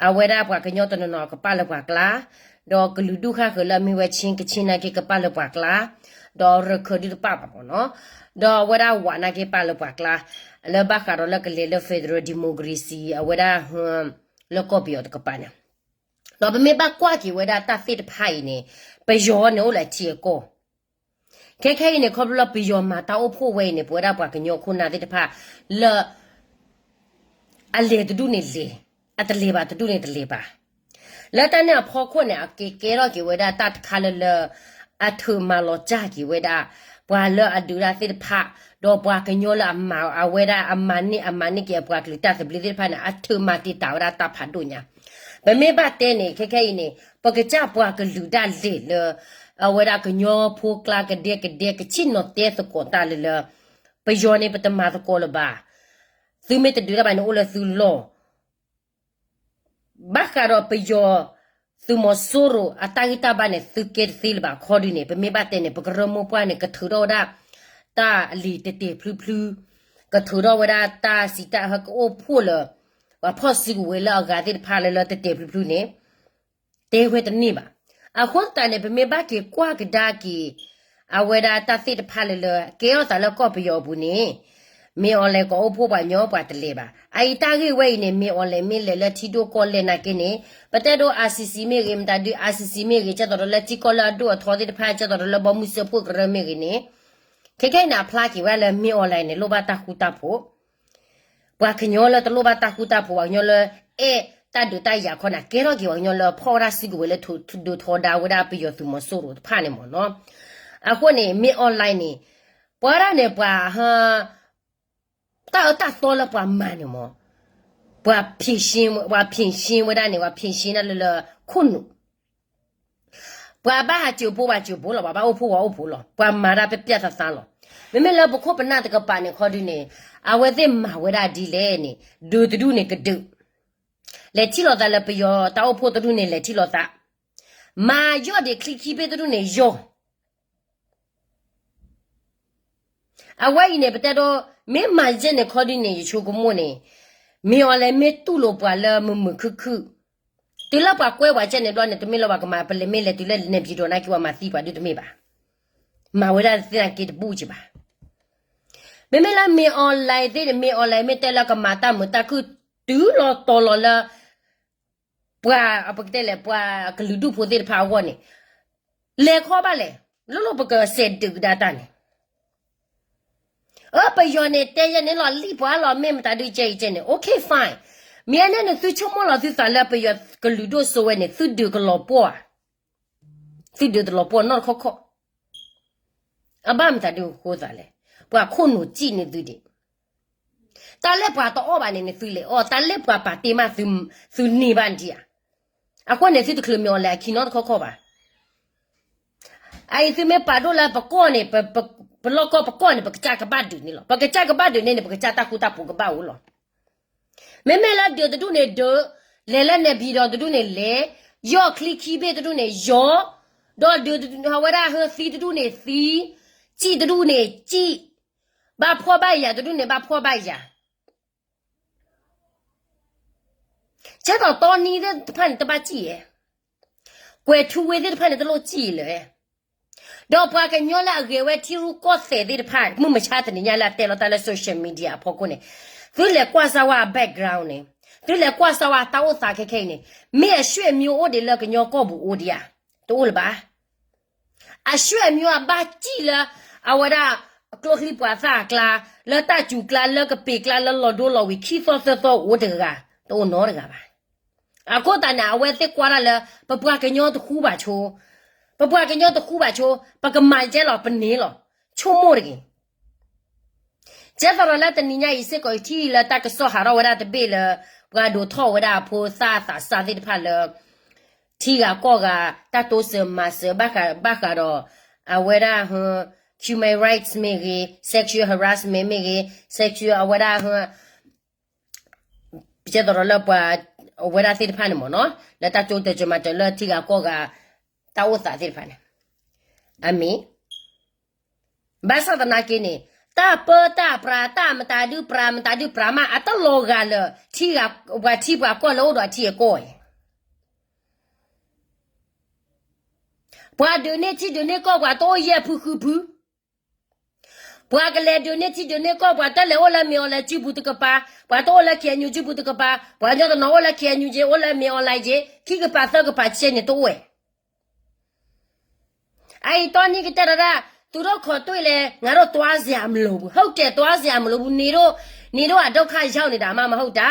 အဝဲဒၣ်ပှၤကညီတနီၤနီၤကပာ်လၢပှၤကျါ, ဒီးကလုာ်ဒူၣ်ဃၣ်ဃၢၤလၢအမ့ၢ်ဝဲ Chin ကချ့ၣ်နာ်က့ကပာ်လၢပှၤကျါ, ဒီးရခၢၣ်ဒုးတပာ်ဘၣ်မ့ၢ်နီၤ, ဒီးအဝဲဒၣ်ဝးနာ်က့ပာ်လၢပှၤကျါ, လၢဘၣ်ဃးဒီးလၢကလဲၤလၢ federal democracy အဝဲဒၣ် လၢကီၢ်ပယီၤတကပၤန့ၣ်, ဒီးပမ့ၢ်ဘၣ်ကွၢ်က့ၤဝဲဒၣ်တၢ်သ့ၣ်တဖၣ်အံၤန့ၣ် ပယီၤန့ၣ်အိၣ်လၢအထံအကီၢ် ခဲခဲအံၤန့ၣ် ခီဖျိလၢပယီၤမၤတၢ်အိၣ်ဖှိၣ်ဝဲအံၤန့ၣ် ပဝဲဒၣ်ပှၤကညီခိၣ်နၢ်သ့ၣ်တဖၣ် လၢ အလဲၤတဒူၣ်န့ၣ်လဲၤ, အတလဲၤဘၣ်တဒူၣ်န့ၣ်တလဲၤဘၣ်. လၢတၢ်န့ၣ်အဖီခိၣ်န့ၣ် အက့ၤကဲထီၣ်က့ၤဝဲဒၣ်တၢ်တခါလၢလၢ အထုးမၤလီၤစၢ်က့ၤဝဲဒၣ် ပှၤလၢအဒုးတၢ်သ့ၣ်တဖၣ်, ဒီးပှၤကညီလၢအမၤအဝဲဒၣ်အမၤန့ၢ်အမၤန့ၢ်က့ၤအပှၤကလုာ်တၢ်သဘျ့သ့ၣ်တဖၣ်န့ၣ် အထုးမၤတ့ၢ်တာ်ဝဲဒၣ်တၢ်ဖးဒိၣ်ညါ. ပမ့ၢ်ဘၣ်တဲန့ၣ် ခဲခဲအံၤန့ၣ် ပကစၢ်ပှၤကလုာ်ဒၣ်လဲာ်လၢ အဝဲဒၣ်ကညီဖိကျါကဒဲကဒဲ ကဆ့ၣ်နီၤတဲသကိးတၢ်လၢလၢ ပယီၤန့ၣ်ပတမၤသကိးလၢၤဘၣ်. သုမ့ၢ်တဒုးတၢ်ဘၣ်န့ၣ်အိၣ်လၢသုလီၢ် ဘၣ်ဃးဒီးပယီၤသုးမီၤစိရိၤအတၢ်ဂံၢ်တၢ်ဘါန့ၣ် သုကဲတသ့လၢၤဘၣ်ခီဒုန့ၣ် ပမ့ၢ်ဘၣ်တဲန့ၣ် ပကရၢမိၢ်ပှၢ်န့ၣ် ကထုးထီၣ်ဝဲဒၣ် တၢ်လံာ်တတဲာ်ဖျုဖျု, ကထုးထီၣ်ဝဲဒၣ်တၢ်စံးတၢ်ဟဲကအိၣ်ဖှိၣ်လၢ ပှၤဖီၣ်စုကဝဲၤလၢအဂၤသ့ၣ်တဖၣ်လၢလၢတတဲာ်ဖျုဖျုန့ၣ် တဲဝဲတန့ၢ်ဘၣ်. အဃိသတးန့ၣ် ပမ့ၢ်ဘၣ်က့ၤကွၢ်ကဒါက့ၤ အဝဲဒၣ်တၢ်သ့ၣ်တဖၣ်လၢလၢ ကဲထီၣ်သးလၢကီၢ်ပယီၤအပူၤန့ၣ် မင်းအောင်လှိုင် ကအိၣ်ဖှိၣ်ပှၤကညီပှၤတလဲၤဘၣ်. အအံၤတၢ်ဂ့ၢ်ဝဲအံၤန့ၣ် မင်းအောင်လှိုင် မ့ၢ်လဲၤလၢထံဒိၣ်ကီၢ်လဲၢ်နာ်က့န့ၣ် ပတဲဒိ ICC မ့ၢ်ဂ့ၤ မတၤဒု ICC မ့ၢ်ဂ့ၤ ကဲသိးဒီးလၢထံကီၢ်လၢအဒိၣ်အထီသ့ၣ်တဖၣ် ကဲသိးဒီးလၢဘီမုၢ်စၢဖှိၣ်ကရၢမ့ၢ်ဂ့ၤန့ၣ် ခဲခဲအံၤန့ၣ် အဖျါက့ၤဝဲဒၣ်လၢ မင်းအောင်လှိုင် န့ၣ် လိၣ်ဘၣ်တၢ်ဃူတၢ်ဖိး ပှၤကညီလၢတလိၣ်ဘၣ်တၢ်ဃူတၢ်ဖိး ပှၤကညီလၢအဲၣ်တၢ်ဒုးတၢ်ယၤခီန့ၣ် ကဲထီၣ်က့ၤပှၤကညီလၢဖီၣ်ဝဲဒၣ်စုကဝဲၤလၢ ဒုးထီဒါဝဲဒၣ်ပယီၤသုးမီၤစိရိၤတဖၣ်န့ၣ်မ့ၢ်နီၤ. အဃိန့ၣ် မင်းအောင်လှိုင် န့ၣ် ပှၤဒၣ်န့ၣ်ပှၤ တၢ်အၢတၢ်သီလၢပှၤမၤန့ၣ်မ့ၢ် ပှၤဖံးရှင်းဝဲဒၣ်န့ၣ် ပှၤဖံးရှင်းဒၣ်လၢလၢခိၣ်နူာ်, ပှၤဘၣ်ဟးစၢၤဖိပှၤစၢၤဖိလီၤ, ပှၤဘၣ်အိၣ်ဖှိၣ်ပှၤအိၣ်ဖှိၣ်လီၤ, ပှၤမၤတၢ်ပျၢ်ပျၢ်သးသးလီၤ. မ့မ့ၢ်လၢပခိၣ်ပနၢ်တကပၤန့ၣ်ခီဒုန့ၣ် အဝဲသ့ၣ်မၤဝဲဒၣ်ဒ်လဲၣ်န့ၣ် ဒုးတဒူၣ်န့ၣ်ကဒုး, လဲၤထံၣ်လိာ်သးလၢပယီၤတၢ်အိၣ်ဖှိၣ်တဒူၣ်န့ၣ် လဲၤထံၣ်လိာ်သး, မၤယီၢ်ဒံးချံခံဘ့ၣ်တဒူၣ်န့ၣ်ယီၢ် အဝဲအံၤန့ၣ် ပတဲဒိ မ့ၢ်မၤယဲၢ်န့ၣ်ခီဒုန့ၣ် ယဆိကမိၣ်န့ၣ် မ့ၢ်အီၤလဲၣ်မ့ၢ်တူၢ်လိာ်ပှၤလၢမုာ်မုာ်ခုၣ်ခုၣ်, တုၤလၢပှၤကွဲပှၤကဲန့ၣ်ဘျီန့ၣ် တမ့ၢ်လၢပှၤကမၤပလဲၤမ့ၢ်လဲၤတုၤလၢနဲပၠံၤဒိးနာ်က့ၤပှၤမၤသံပှၤဒုတမ့ၢ်ဘၣ်, မၤဝဲဒၣ်သ့ၣ်နာ်က့ၤတဘူၣ်က့ၤဘၣ်. မ့မ့ၢ်လၢမ့ၢ်အီၤလဲၣ်သ့ၣ်န့ၣ် မ့ၢ်အီၤလဲၣ်မ့ၢ်တဲလၢကမၤတၢ်မုာ်တၢ်ခုၣ်တုၤလီၤတီၤလီၤလၢ ပှၤ ပကတဲလဲၣ် ပှၤကလုာ်ဒူၣ်ဖိသ့ၣ်တဖၣ်အဂီၢ်န့ၣ် လဲၤခီဘၣ်လဲၣ်, လိၣ်လိၣ်ပကစဲးဒုးကဒါတၢ်န့ၣ်, အၢ ပယီၤန့ၣ်တဲယဲၢ်န့ၣ်လီၤလံၣ်ပှၤလီၤမ့ၢ်မတၤဒုကဲအံၤကဲန့ၣ် okay fine, မ့ၢ်အန့ၣ်န့ၣ် သုဆိကမိၣ်လီၤသုသးလၢပယီၤကလုာ်ဒိၣ်စိဝဲန့ၣ် သုဒုးကလီၤပှီၢ်ဧါ, သုဒုးတလီၤပှီၢ်နီတခီခီ အဘၣ်မတၤဒုအဃိသးလဲၣ်, ပှၤခိၣ်နူာ်စံၣ်န့ၢ်သုဒံး, တၢ်လၢပှၤတအီၣ်ဘၣ်န့ၣ်န့ၣ် သုလဲၤအီၣ်, တၢ်လၢပှၤပာ်တ့ၢ်မး သုန့ၢ်ဘၣ်ဒံးဧါ, အဃိန့ၣ် သုတချုးမ့ၢ်အီၤလဲၣ်အခံနီတခီခီဘၣ်. အအံၤသုမ့ၢ်ပာ်ဒိၣ်လၢပကီၢ်န့ၣ် ပလီၢ်ကီၢ်ပကီၢ်န့ၣ် ပကစၢ်ကဘၣ်ဒုးန့ၣ်လီၤ, ပကစၢ်ကဘၣ်ဒုးန့ၣ်န့ၣ် ပကစၢ်တၢ်ဃူတၢ်ဖိးကဘၣ်အိၣ်လီၤ. မ့မ့ၢ်လၢဒုးတဒူၣ်န့ၣ်ဒုး, လဲၤလၢနဲပၠံၤဒိးတဒူၣ်န့ၣ်လဲၤ, ယီၢ်ချံခံဘ့ၣ်တဒူၣ်န့ၣ်ယီၢ်, ဒီးဒုးအဝဲဒၣ်ဟၢသံတဒူၣ်န့ၣ်သံ, စံၣ်တဒူၣ်န့ၣ်စံၣ်, ဘၣ်ဖှီၣ်ဘၣ်ယာ်တဒူၣ်န့ၣ်ဘၣ်ဖှီၣ်ဘၣ်ယာ် ကဲသိးတီနံသ့ၣ်တဖၣ်န့ၣ် တဘၣ်စံၣ်ဧါ, ကွဲၤထူဝ့သ့ၣ်တဖၣ်န့ၣ် တလိၣ်စံၣ်လၢၤ, ဒီးပှၤကညီလၢအဂဲၤဝဲထံရူၢ်ကီၢ်သဲးသ့ၣ်တဖၣ် မုၢ်မဆါတနံၤညါလၢအတဲလီၤတၢ်လၢ social media အဖီခိၣ်န့ၣ်, သုလဲၤကွၢ်စၢ်ဝဲအ background န့ၣ်, သုလဲၤကွၢ်စၢ်ဝဲအတၢ်အိၣ်သးခဲခဲအံၤန့ၣ်, မ့ၢ်အဆွေမျိုးအိၣ်ဒံးလၢကညီကီၢ်ပူၤအိၣ်ဒံးဧါ, တအိၣ်လၢၤဘၣ် အဆွေမျိုးအဘၣ်စံၣ်လၢ အဝဲဒၣ် ကျိချံပှၤသၣ်အကျါ, လၢတၢ်စူၤကျါ, လၢကပ့ၤကျါ, လၢလီၤဒိလီၤဝံၤ ခံသီသၢသီအိၣ်တဂၤ, တအိၣ်နီတဂၤဘၣ်. အဃိသတးန့ၣ် အဝဲသ့ၣ်ကွၢ်ဒၣ်လၢ ပပှၤကညီတဃူဘၣ်ဆိ, ပပှၤကညီတဃူဘၣ်ဆိ, ပကမၤကဲလီၤ ပန့ၢ်လီၤ, ဆိကမိၣ်တဂ့ၤ ကဲသိးဒီးလၢတနံၤညါအံၤစ့ၢ်ကီး ယထံၣ်လၢတၢ်ကစီၣ်ဟးထီၣ်ဝဲဒၣ်တဘ့ၣ်လၢ ပှၤဒိးထီၣ်ဝဲဒၣ်အဖိသၣ်သးစၢ်သ့ၣ်တဖၣ်လၢ ထံဂၤကီၢ်ဂၤ တၢ်တိစၢၤမၤစၢၤ ဘၣ်ဃးဒီး အဝဲဒၣ် human rights မ့ၢ်ဂ့ၤ sexual harassment မ့ၢ်ဂ့ၤ sexual အဝဲဒၣ် ကဲသိးဒီးလၢပှၤ အဝဲဒၣ်သ့ၣ်တဖၣ်န့ၣ်မ့ၢ်နီၤ လၢတၢ်တိစၢၤမၤစၢၤလၢထံဂၤကီၢ်ဂၤ တၢ်အိၣ်သးသ့ၣ်တဖၣ်န့ၣ် အမ့ၢ် ဘၣ်ဆၣ်သနာ်က့န့ၣ် တၢ်ပၢတၢ်ပြး တၢ်မတၤဒုပြး မတၤဒုပြးမး အတလီၤဂာ်လၢ ထံဂၤ ပှၤထံပှၤကီၢ်လၢအိၣ်ဒီးအထံအကီၢ်အံၤ ပှၤဒုးန့ၢ်ထံဒုးန့ၢ်ကီၢ် ပှၤတအိၣ်ယဲၢ်ဖုဃုဖု, ပှၤကလဲၤဒုးန့ၢ်ထံဒုးန့ၢ်ကီၢ် ပှၤတလဲၤအိၣ်လၢမ့ၢ်အီၤလဲၤစုပူၤတကပၤ, ပှၤတအိၣ်လၢ KNU စုပူၤတကပၤ, ပှၤကညီတနီၤအိၣ်လၢ KNU က့ အိၣ်လၢမ့ၢ်အီၤလဲၤက့ ခံကပၤသၢကပၤဆဲန့ၣ်တအိၣ်ဝဲ အအံၤတီနံကတဲဒီးဒၣ် သူတို့ခေါ်တွေ့လဲၣ် ငါတို့သွားစရာမလိုဘူး ဟုတ်တယ် သွားစရာမလိုဘူး နေတို့ နေတို့အဒုက္ခရောက်နေတာမှမဟုတ်တာ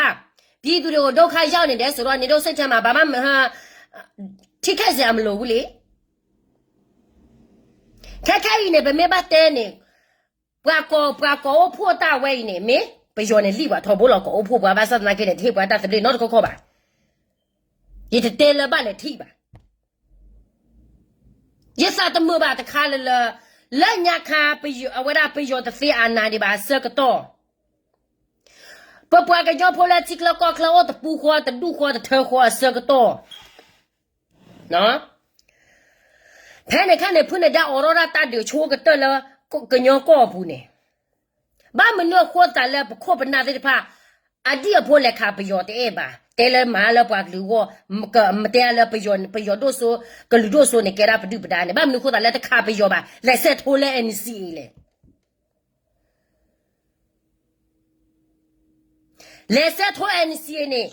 ပြည်သူတွေကိုဒုက္ခရောက်နေတယ်ဆိုတော့ နေတို့စိတ်ထဲမှာဘာမှမ ထိခိုက်စရာမလိုဘူးလေ ခဲခဲအံၤန့ၣ် ပမ့ၢ်ဘၣ်တဲန့ၣ် ပှၤကိး ပှၤကိးအိၣ်ဖှိၣ်တၢ်ဝဲအံၤန့ၣ် မ့ၢ်ပယီၤန့ၣ်လံၣ်ပှၤထီဘိလီၤ ကိးအိၣ်ဖှိၣ်ပှၤ ဘၣ်ဆၣ်သနာ်က့န့ၣ် တဟ့ၣ်ပှၤတၢ်သဘျ့နီတခီခီဘၣ်. ယတတဲလၢၤဘၣ်လဲၤထံၣ်ဘၣ်. ယသးတမုာ်ဘၣ်တခါလၢလၢ လၢညါခါ အဝဲဒၣ်ပယီၤတသ့အနၤဒံးဘၣ်အဆၢကတီၢ် ပပှၤကညီဖိလၢထံချၢကီၢ်ချၢအိၣ်တပူၤဃီတဒူၣ်ဃီတထၢဃီအဆၢကတီၢ် ဖဲန့ၣ်ခါန့ၣ် ဖုန့ၣ်ဒၣ်အိးထီၣ်ဒၣ်တၢ်ဒုးဆိကတၢၢ်လၢ ကညီကီၢ်အပူၤန့ၣ် ဘၣ်မနုၤအဃိသတးလၢပခိၣ်ပနၢ်သ့ၣ်တဖၣ် အဒံၣ်အဖိလဲၤခးပယီၤတအဲၣ်ဘၣ် တဲလၢမၤလၢပှၤကလုာ်အဂီၢ် မတဲလၢပယီၤဒိၣ်စိ ကလုာ်ဒိၣ်စိန့ၣ် ကဲဒၣ်ပဒုၣ်ပဒါန့ၣ် ဘၣ်မနုၤအဃိသတးလၢတခးပယီၤဘၣ် လဲၤဆဲးထိလၢ NCA လဲၣ် လဲၤဆဲးထိ NCA န့ၣ်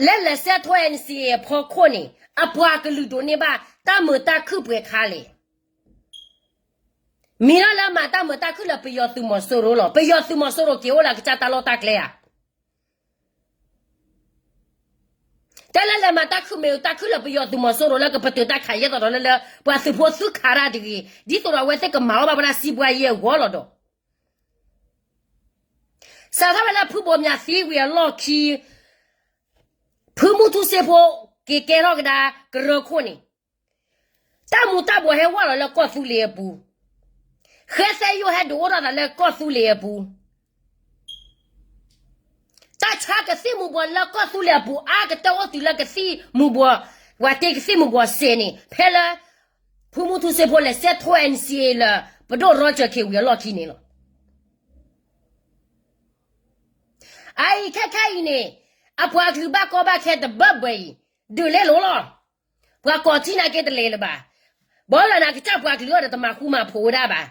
လၢလဲၤဆဲးထိ NCA အဖီခိၣ်န့ၣ် အပှၤကလုာ်ဒိးန့ၢ်ဘၣ် တၢ်မုာ်တၢ်ခုၣ်ပှဲၤခါလဲၣ်. မ့ၢ်လၢလဲၤမၤတၢ်မုာ်တၢ်ခုၣ်လၢပယီၤသုးမီၤစိရိၤလီၤ. ပယီၤသုးမီၤစိရိၤက့ၤအိၣ်လၢအကစၢ်တၢ်လီၢ်တၢ်ကျဲဧါ တဲလၢလဲၤမၤတၢ်ခုၣ်မ့ၢ်တၢ်ခုၣ်လၢပယီၤသုးမီၤစိရိၤလၢကပတုာ်တၢ်ခးယဲၢ်သီးဒီးလၢလၢ ပှၤသုးဖိသုခးတၢ်တဂ့ၤ ဒ်သိးဒီးအဝဲသ့ၣ်ကမၤအီၣ်ဘၣ်ဝဲဒၣ်စံးဘှါယဲၢ်အဂီၢ်လီၤဒီး စးထီၣ်ဝဲလၢဖုဘိၣ်မၠးသံဝံၤအလီၢ်ခံ ဖုမူထူစ့ဖိ က့ၤကဲထီၣ်ကဒါကရၢခိၣ်န့ၣ် တၢ်မူၤတၢ်ဘှီးဟဲဝးလီၤလၢကီၢ်သူလ့ၤအပူၤ, ဃဲသဲယိၣ်ဟဲဒုးအိၣ်ထီၣ်သးလၢကီၢ်သူလ့ၤအပူၤ, တၢ်ဆါကသံၣ်မူၤဘှီးလၢကီၢ်သူလ့ၤအပူၤ အါကတၢၢ်အိၣ်တုၤလၢကသံၣ်မူၤဘှီး, ပှၤတ့ကသံၣ်မူၤဘှီးစဲးန့ၣ် ဖဲလၢ ဖုမူထူစ့ဖိလဲၤစဲးထိ NCA လၢ ပဒိၣ်ရီကၠၢၣ်ခ့ၣ်ဝံၤအလီၢ်ခံန့ၣ်လီၤ. အအံၤခဲခဲအံၤန့ၣ် အပှၤကလုာ်ဘၣ်ကီဘၣ်ခဲတဘၢဘၢအံၤ ဒုးလဲၤလိာ်လီၤ. ပှၤကိးထံၣ်နာ်က့တလဲၤလၢၤဘၣ်. ဘီလၢနကစၢ်ပှၤကလုာ်အီၤဒီးတမၤဃူမၤဖိးဝဲဒၣ်ဘၣ်.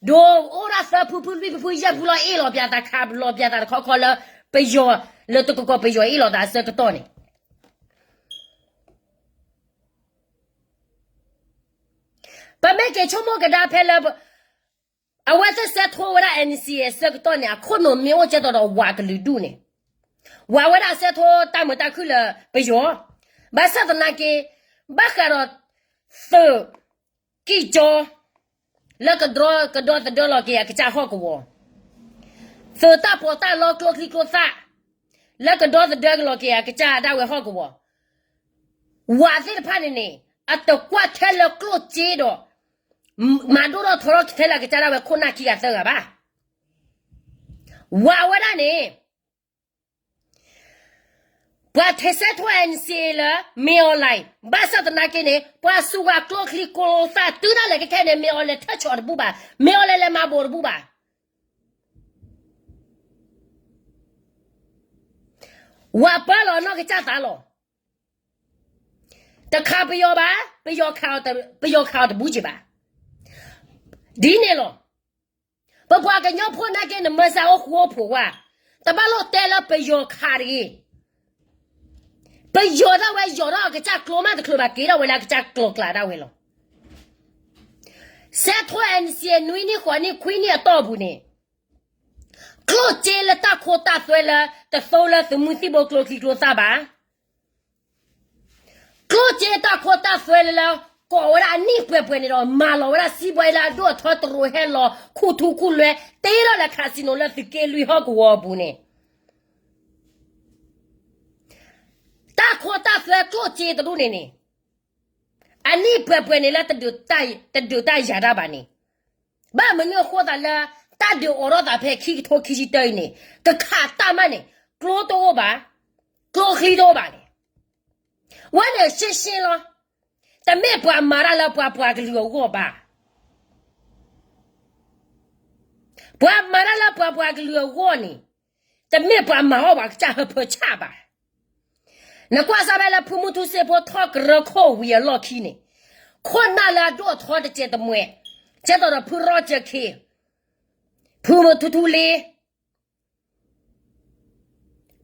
ဒိးအိၣ်ဒၣ်သၢဖုဖုလွံၢ်ဖုဖုယဲၢ်ဖုလီၤ အ့ၣ်လီၤပၠးသးခးလီၤပၠးသးတခီခီလၢ ပယီၤ လၢတကကီၢ်ပယီၤအ့ၣ်လီၤသးအဆၢကတီၢ်န့ၣ် ပမ့ၢ်က့ၤဆိကမိၣ်ကဒါဖဲလၢ အဝဲသ့ၣ်စဲးထိဝဲဒၣ် NCA အဆၢကတီၢ်န့ၣ် အခိၣ်နူာ်မ့ၢ်အိၣ်ကဲသိးဒီးဝးကလုာ်ဒူၣ်န့ၣ်, ဝးဝဲဒၣ်စဲးထိတၢ်မုာ်တၢ်ခုၣ်လၢပယီၤ, ဘၣ်ဆၣ်သနာ်က့ ဘၣ်ဃးဒီး သုးကံၢ်ကၠီ လၢကဒီသဒၢလီၤက့ၤအကစၢ်ဟီၣ်ကဝီၤ, သုးတၢ်ပီးတၢ်လီကျိချံကျိသၣ် လၢကဒီသဒၢလီၤက့ၤအကစၢ်ဒၣ်ဝဲဟီၣ်ကဝီၤ ဝးသ့ၣ်တဖၣ်န့ၣ်န့ၣ် အတကွၢ်ထဲလၢကျိၣ်စ့ဒီး မၤဒိၣ်ထီၣ်ထီထီၣ်ထဲလၢအကစၢ်ဒၣ်ဝဲခိၣ်နၢ်ခံဂၤသၢဂၤဘၣ်. ဝးဝဲဒၣ်န့ၣ် ပှၤထဲးစဲးထိ NCA လၢ မင်းအောင်လှိုင် ဘၣ်ဆၣ်သနာ်က့န့ၣ် ပှၤစူးဝးကျိချံကျိသၣ်တုၤဒၣ်လဲာ်ခဲခဲန့ၣ် မင်းအောင်လှိုင် ထၢၣ်ဆီၣ်တဘူၣ်ဘၣ်, မင်းအောင်လှိုင် လဲၤမၤဘိးတဘူၣ်ဘၣ်. ဝးပၢလီၤအနီၢ်ကစၢ်သးလီၤ. တခးပယီၤဘၣ်, ပယီၤခးအီၤတဘူၣ်က့ၤဘၣ်. ဒ်န့ၣ်လီၤ. ပပှၤကညီဖိနာ်က့ နမၢစၢၤအိၣ်ဃူအိၣ်ဖိးဝဲ, တဘၣ်လိၣ်တဲလၢပယီၤခးတဂ့ၤ. ပယီၤဒၣ်ဝဲယီၤထီၣ်အကစၢ်ကျိမးတချုးဘၣ် က့ၤထီၣ်ဝဲလၢအကစၢ်ကျိကျါဒၣ်ဝဲလီၤ. စဲးထိ NCA နွံနံၣ်ဃိးနံၣ်ခွံနံၣ်အတီၢ်ပူၤန့ၣ် ကျိၣ်စ့လၢတၢ်ခိတၢ်သွဲလၢ တသိလၢသုးမုၢ်သံၣ်ဘိကျိချံကျိသၣ်ဘၣ်. ကျိၣ်စ့တၢ်ခိတၢ်သွဲလၢ ကိးဝဲဒၣ်အနံၣ်ပှဲၤပှဲၤန့ၣ်ဒီး မၤလီၤဝဲဒၣ်စံးဘှီလၢအဒိၣ်အထီတရူးဟဲလီၤ ခူၣ်ထူခူၣ်လွဲ တ့ထီၣ်လၢ casino လၢသုးက့လွံၢ်ဟီၣ်ကဝီၤအပူၤန့ၣ် တၢ်ခိတၢ်သွဲကျိၣ်စ့တဒူၣ်န့ၣ်န့ၣ် အနံၣ်ပှဲၤပှဲၤန့ၣ်လၢ တဒုးတၢ်ယၤတၢ်ဘၣ်န့ၣ်, ဘၣ်မနုၤအဃိသးလၢ တၢ်ဒုးအိးထီၣ်သးဖဲခံကထိခံဆံတၢအံၤန့ၣ် ကခးတၢ်မးန့ၣ် ကျိတအိၣ်ဘၣ်, ကျိချံတအိၣ်ဘၣ်န့ၣ်, ဝဲန့ၣ်ရှင်းရှင်းလီၤ. တမ့ၢ်ပှၤမၤတၢ်လၢပှၤပှၤကလုာ်အဂီၢ်ဘၣ်. ပှၤမၤတၢ်လၢပှၤပှၤကလုာ်အဂီၢ်န့ၣ် တမ့ၢ်ပှၤမၤအီၣ်ပှၤကစၢ်ဟၢဖၢဆၣ်ဘၣ်. နကွၢ်စၢ်ဖဲလၢဖုမူထူစ့ဖိထီၣ်ကရၢခိၣ်ဝံၤအလီၢ်ခံန့ၣ် ခိၣ်နၢ်လၢအဒိၣ်အထီတစဲးတမှဲး ကဲသိးဒီးဖုရီကၠၢၣ်ခ့ၣ်, ဖုမူထူထူလ့,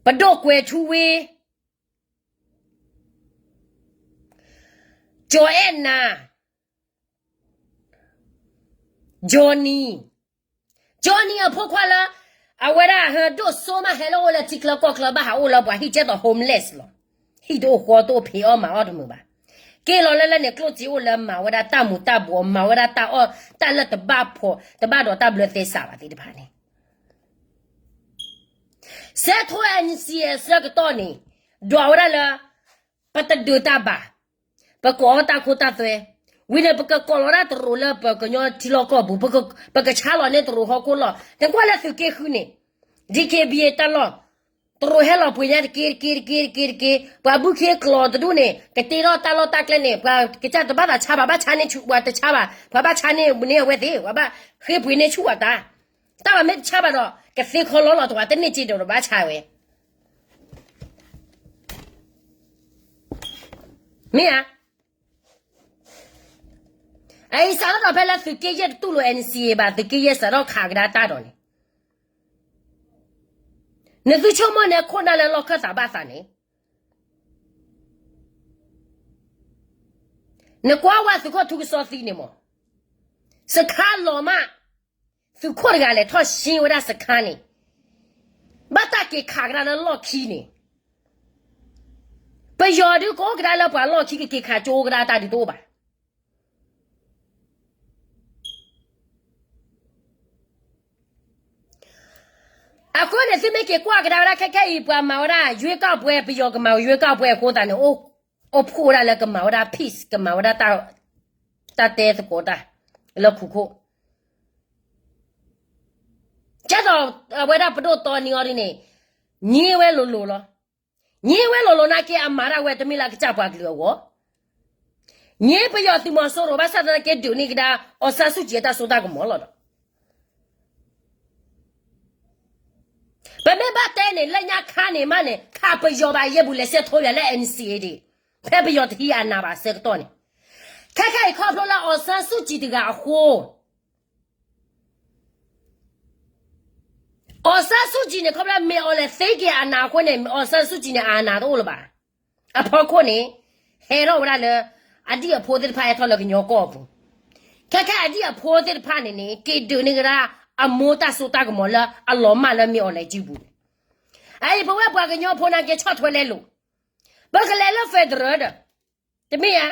ပဒိၣ်ကွဲးထူဝ့, ကၠီၤအဲၣ်နၤ, Johnny, Johnny အဖိခွါလၢ အဝဲဒၣ်ဟဲဒိၣ်စိမးဟဲလၢအိၣ်လၢထံချၢကီၢ်ချၢဘၣ်ဟးအိၣ်လၢပှၤဟံၣ်ကဲသိး homeless လီၤ. ဟံၣ်တအိၣ်ဃီတအိၣ်ဖံးအီၣ်မၤအီၣ်တမုာ်ဘၣ်. က့ၤလီၤလၢလၢန့ၣ် ကျိၣ်စ့အိၣ်လၢမၤဝဲဒၣ်တၢ်မူၤတၢ်ဘှီး မၤဝဲဒၣ်တၢ်အီၣ် တၢ်လၢတဘၣ်ဖှီၣ် တဘၣ်ဒီးတၢ်ဘျၢသဲစးဘၣ်သ့ၣ်တဖၣ်န့ၣ် စဲးထိ NCA အဆၢကတီၢ်န့ၣ် ဒွးဝဲဒၣ်လၢ ပတဒုးတၢ်ဘၣ်, ပကအီၣ်တၢ်ခိတၢ်သွဲ, ဝံၤန့ၣ် ပကကိးလီၤဒၣ်တရူးလၢပကညီထံလီၢ်ကီၢ်ပူၤ, ပကဆါလီၤန့ၢ်တရူးဟီၣ်ခိၣ်လီၢ်, နကွၢ်လၢသုးက့ဃုန့ၣ်, DKBA တၢ်လီၢ်, တရူးဟဲလီၤပှ့ၤညါတက့ၢ်တက့ၢ်တက့ၢ်တက့ၢ်တက့ၢ်, ပှၤဘုခ့ကျိာ်တဒူၣ်န့ၣ် ကတ့ထီၣ်တၢ်လီၢ်တၢ်ကျဲန့ၣ် ပှၤကစၢ်တဘၣ်သးဆါဘၣ်, ဘၣ်ဆါန့ၢ်ဆူၣ်ပှၤတဆါဘၣ်, ပှၤဘၣ်ဆါန့ၢ်န့ၢ်အဝဲသ့ၣ်, ပှၤဘၣ်ဃ့ပှ့ၤန့ၢ်ဆူၣ်အတၢ်, တၢ်ဘၣ်မ့ၢ်တဆါဘၣ်ဒီး ကသ့ခီလီၤလီၤတဝၤ တန့ၢ်စ့ဒီးဘၣ်ဆါဝဲ မ့ၢ်ဧါ. အအံၤစးထီၣ်ဒီးဖဲလၢသုးက့ယဲၢ်တတူၢ်လိာ် NCA ဘၣ်, သုးက့ယဲၢ်စးထီၣ်ခးကဒါတၢ်ဒီးန့ၣ်, နသုဆိကမိၣ်န့ၣ်ခိၣ်နၢ်လၢလီၢ်ခၢၣ်သးဘၣ်သးန့ၣ်, နကွၢ်ဝဲသုးခိၣ်ထူကစီသံန့ၣ်မး, စခါလီၤမး, သုးခိၣ်တဂၤလဲၤထီၣ်ရှ့ဝဲဒၣ်စခါန့ၣ်, ဘၣ်တၢ်က့ၤခးကဒါလၢလီၢ်ခံန့ၣ် ပယီၤဒုးကအိၣ်ကဒါလၢပှၤလီၢ်ခံ ကက့ၤခးကၠိကဒါတၢ်ဒုးတအိၣ်ဘၣ်. အဃိန့ၣ် သုမ့ၢ်က့ၤကွၢ်ကဒါဝဲဒၣ် ခဲခဲအံၤ ပှၤမၤဝဲဒၣ် ရွေးကောက်ပွဲ ပယီၤကမၤ ရွေးကောက်ပွဲ အဃိသတးန့ၣ် အိၣ်ဖှိၣ်ဝဲဒၣ်လၢကမၤဝဲဒၣ် peace ကမၤဝဲဒၣ် တၢ်တဲသကိးတၢ် လၢခိခိၣ် ကဲသိး အဝဲဒၣ်ပဒိၣ်တီနံအီၤဒ်န့ၣ် ညံဝဲလိၤလိၤလီၤ. ညံဝဲလိၤလိၤနာ်က့ အမၤဒၣ်ဝဲတမ့ၢ်လၢအကစၢ်ပှၤကလုာ်အဂီၢ်, ညံပယီၤသုးမီၤစိရိၤ ဘၣ်ဆၣ်သနာ်က့ဒုးန့ၢ်ကဒါ အောင်ဆန်းစုကြည် အတၢ်စိတၢ်ကမီၤလီၤဒီး ပမ့ၢ်ဘၣ်တဲန့ၣ် လၢညါခါန့ၣ်မးန့ၣ် ခးပယီၤဘၣ်ယဲၢ်ဘူး လဲၤဆဲးထိးယၤလၢ NCA ဒံး, ဖဲပယီၤတဟံးအနးဘၣ်ဆၢကတီၢ်န့ၣ်, ခဲခဲအံၤခီဖျိလၢ အောင်ဆန်းစုကြည် တဂၤအဃိ, အောင်ဆန်းစုကြည် န့ၣ် ခီဖျိမ့ၢ်အီၤလဲၤသ့က့ၤအနးအဃိန့ၣ် အောင်ဆန်းစုကြည် န့ၣ် အနးတအိၣ်လၢၤဘၣ်. အဖီခိၣ်န့ၣ် ဟဲထီၣ်ဝဲဒၣ်လၢ အဒံၣ်အဖိသ့ၣ်တဖၣ်ဟဲထီၣ်လၢကညီကီၢ်အပူၤ, ခဲခဲအဒံၣ်အဖိသ့ၣ်တဖၣ်န့ၣ်န့ၣ် က့ၤဒုးန့ၢ်ကဒါ အမိၢ်တၢ်စိတၢ်ကမီၤလၢအလီၤမၢ်လၢမ့ၢ်အီၤလဲၤစုပူၤန့ၣ်, အအံၤပဝဲပှၤကညီဖိနာ်က့ဆီၣ်ထွဲလဲလိာ်, ပကလဲၤလၢ federal ဒီး တမ့ၢ်